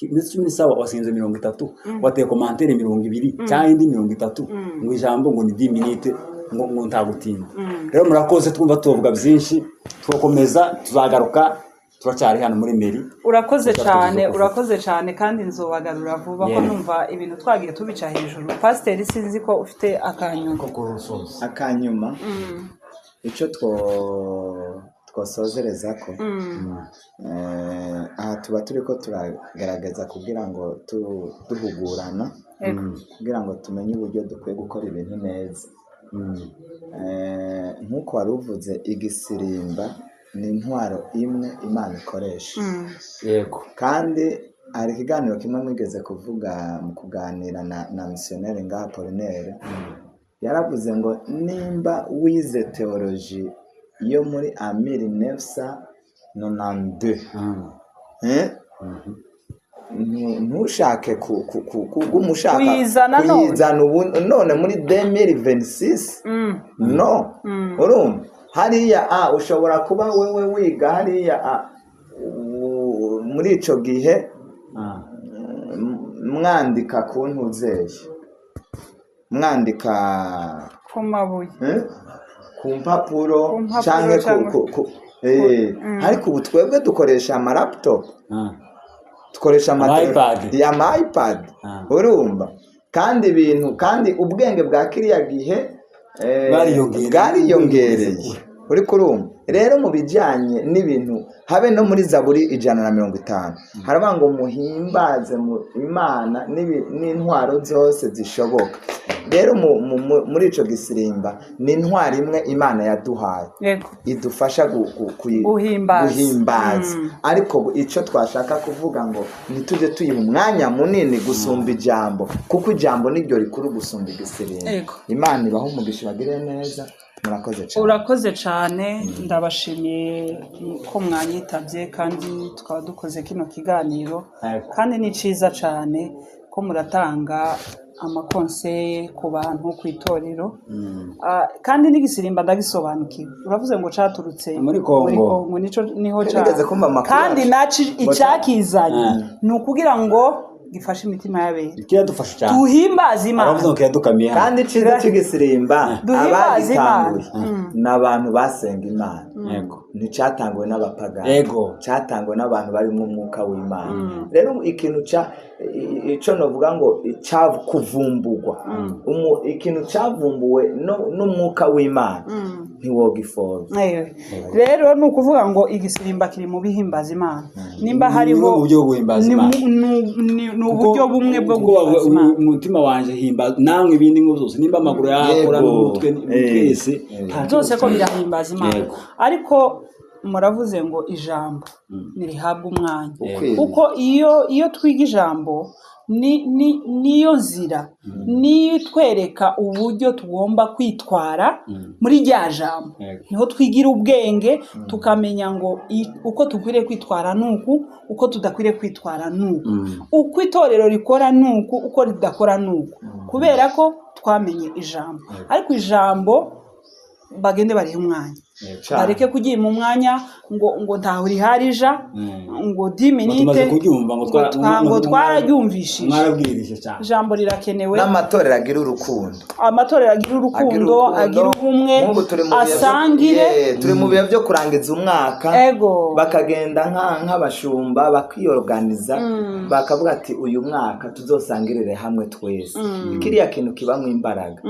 minsi 10 ni sawa, wasinze 30, wateye commentaire 20 cyangwa indi 30, ngo ijambo ngo ni 10 minutes ngo ntagutinda. Rero murakoze, twumva tuvuga byinshi, tukomeza tuzagaruka, turacyari hano muri Meri. Urakoze cyane, urakoze cyane, kandi nzobagarura vuba ko numva ibintu twagiye tubica hejuru. Pasiteri sinzi ko ufite akanyuma. Akanyuma icyo twosozereza ko aha tuba turi ko turagaragaza kugira ngo duhugurana, kugira ngo tumenye uburyo dukwiye gukora ibintu neza. Nk'uko wari uvuze, igisirimba ni intwaro imwe Imana ikoresha. Yego. Kandi hari ikiganiro kimwe mwigeze kuvuga mu kuganira na missionnaire ngaha Apollinaire, yaravuze ngo nimba wize theology yo muri 1992 ntushake kugumushaka kuyizana ubu none muri 2026 no urumva hariya ushobora kuba wewe wiga hariya muri ico gihe mwandika ku ntuzeye, mwandika ku mabuye, ku mpapuro canke ku ariko ubu twebwe dukoresha ama laptop, dukoresha ama iPad, urumva. Kandi ibintu, kandi ubwenge bwa kiriya gihe bwariyongereye. Uri kurumva rero mu bijyanye n'ibintu, habe no muri Zaburi 150 haravuga ngo muhimbaze mu Imana n'intwaro zose zishoboka. Rero muri ico gisirimba ni intwaro imwe Imana yaduhaye idufasha guhimbaza. Ariko icyo twashaka kuvuga ngo ntitujye tuyiha umwanya munini gusumba ijambo, kuko ijambo niryo rikuru gusumba igisirimba. Imana ibahe umugisha, ibagirire neza. Murakoze cyane. Urakoze cyane, ndabashimiye ko mwanyitabye kandi tukaba dukoze kino kiganiro, kandi ni cyiza cyane ko muratanga amakonseye ku bantu ku itorero. Kandi n'igisirimba ndagisobanukiwe. Uravuze ngo caturutse Muri Kongo. Kongo, nico niho ca Nigeze kumva amakuru kandi yacu. naci icyakizanye ni ukugira ngo gifashe imitima y'abera, Kiradufasha cyane. tuhimbaze Imana. Aravuze ngo kiradukamiye hano. Kandi icyiza cy'igisirimba, Duhimbaze Imana. abagitanguye ni abantu basenga Imana. Yego. Nticyatanguwe n'abapagani. Yego. Cyatanguwe n'abantu barimo umwuka w'Imana. Rero ikintu ca ico novuga ngo cyakuvumbugwa, ikintu cyavumbuwe n'umwuka w'Imana ntiwogifobya. Rero ni ukuvuga ngo igisirimba kiri mu bihimbaza Imana. Nimba Ni hariho bumwe mu buryo bwo guhimbaza ni Imana. ni uburyo bumwe bwo guhimbaza Imana. Umutima wanje himbaza namwe ibindi ngo byose, nimba amaguru yakora Yego. n'umutwe twese Byose ko birahimbaza Imana. Yego. Ariko muravuze ngo ijambo nirihabwa umwanya, Ukwiriye. kuko iyo twiga ijambo niyo nzira, niyo itwereka uburyo tugomba kwitwara muri rya jambo. Yego. Niho twigira ubwenge, tukamenya ngo uko dukwiriye kwitwara nuku, uko tudakwiriye kwitwara nuku, uko itorero rikora nuku, uko ridakora nuku, kubera ko twamenye ijambo. Ariko ijambo bagende barihe umwanya, bareke kugira umwanya ngo ntaho riharija, ngo diminite, Tumaze kuryumva ngo ngo twararyumvishije. Mwarabwirije cyane. Ijambo rirakenewe. N'amatorero agira urukundo. Amatorero agira urukundo, agira ubumwe, Nk'ubu turi mu bihe byo- asangire. Turi mu bihe byo kurangiza umwaka. Ego. Bakagenda nk'abashumba bakiyorganiza, bakavuga ati uyu mwaka tuzosangirire hamwe twese. Kiriya kintu kibamwo imbaraga.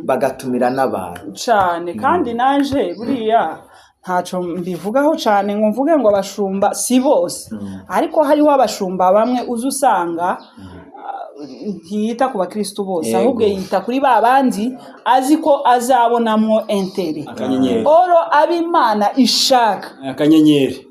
Bagatumira n'abantu. Cyane. Kandi naje buriya ntaco mbivugaho cyane ngo mvuge ngo abashumba si bose, ariko hariho abashumba bamwe uzi usanga ntiyita ku bakristu bose, Yego. ahubwo yita kuri ba bandi azi ko azabonamwo intere. Akanyenyeri. Oro ab'Imana ishaka. Akanyenyeri.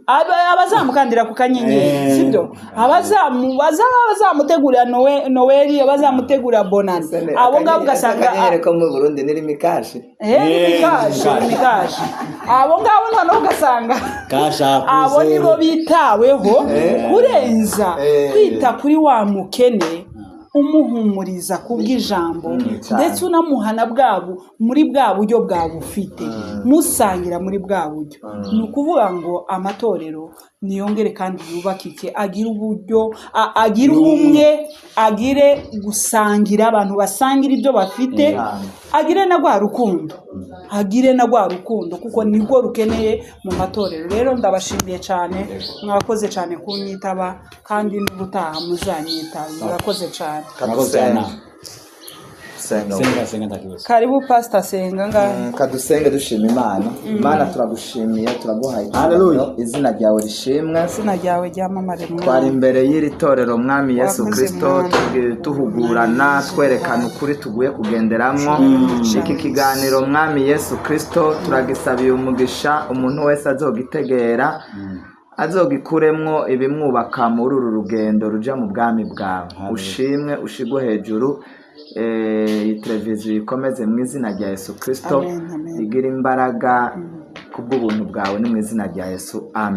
Abazamukandira ku kanyenyeri, sibyo? Abazamutegurira Noeli, abazamutegurira Bonane, abo ngabo ugasanga akanyenyeri ko mu Burundi ni rimikashi. Mikashi, mikashi. Abo ngabo noneho ugasanga Kasha abo nibo bitaweho kurenza kwita kuri wa mukene, umuhumuriza kubw'ijambo, ndetse unamuhana bwabo muri bwa buryo bwa bufite, musangira muri bwa buryo. Ni ukuvuga ngo amatorero niyongere kandi yubakike, agire uburyo, agire ubumwe, agire gusangira, abantu basangira ibyo bafite, agire na rwa rukundo, agire na rwa rukundo, kuko nirwo rukeneye mu matorero. Rero ndabashimiye cyane, mwakoze cyane kunyitaba, kandi n'ubutaha muzanyitaba. Murakoze cyane. Murakoze cyane. Senga. Senga, senga ntakibazo. Karibu Pastor Senga ngahe. Kadusenge dushima Imana. Imana turagushimiye, turaguhaye Hallelujah. icyubahiro. Izina ryawe rishimwe. Izina ryawe ryamamare mwami. Twari imbere y'iri torero mwami Yesu Wakoze Kristo, mwami. Tuhugurana, twerekana ukuri tuguye kugenderamwo. Iki kiganiro mwami Yesu Kristo turagisabiye umugisha, umuntu wese azogitegera azogikuremwo ibimwubaka muri uru rugendo ruja mu bwami bwawe. Ushimwe, ushigwe hejuru. Iyi televiziyo ikomeze mu izina rya Yesu Kristo, Amen, amen. igire imbaraga kubw'ubuntu bwawe, ni mu izina rya Yesu, amen.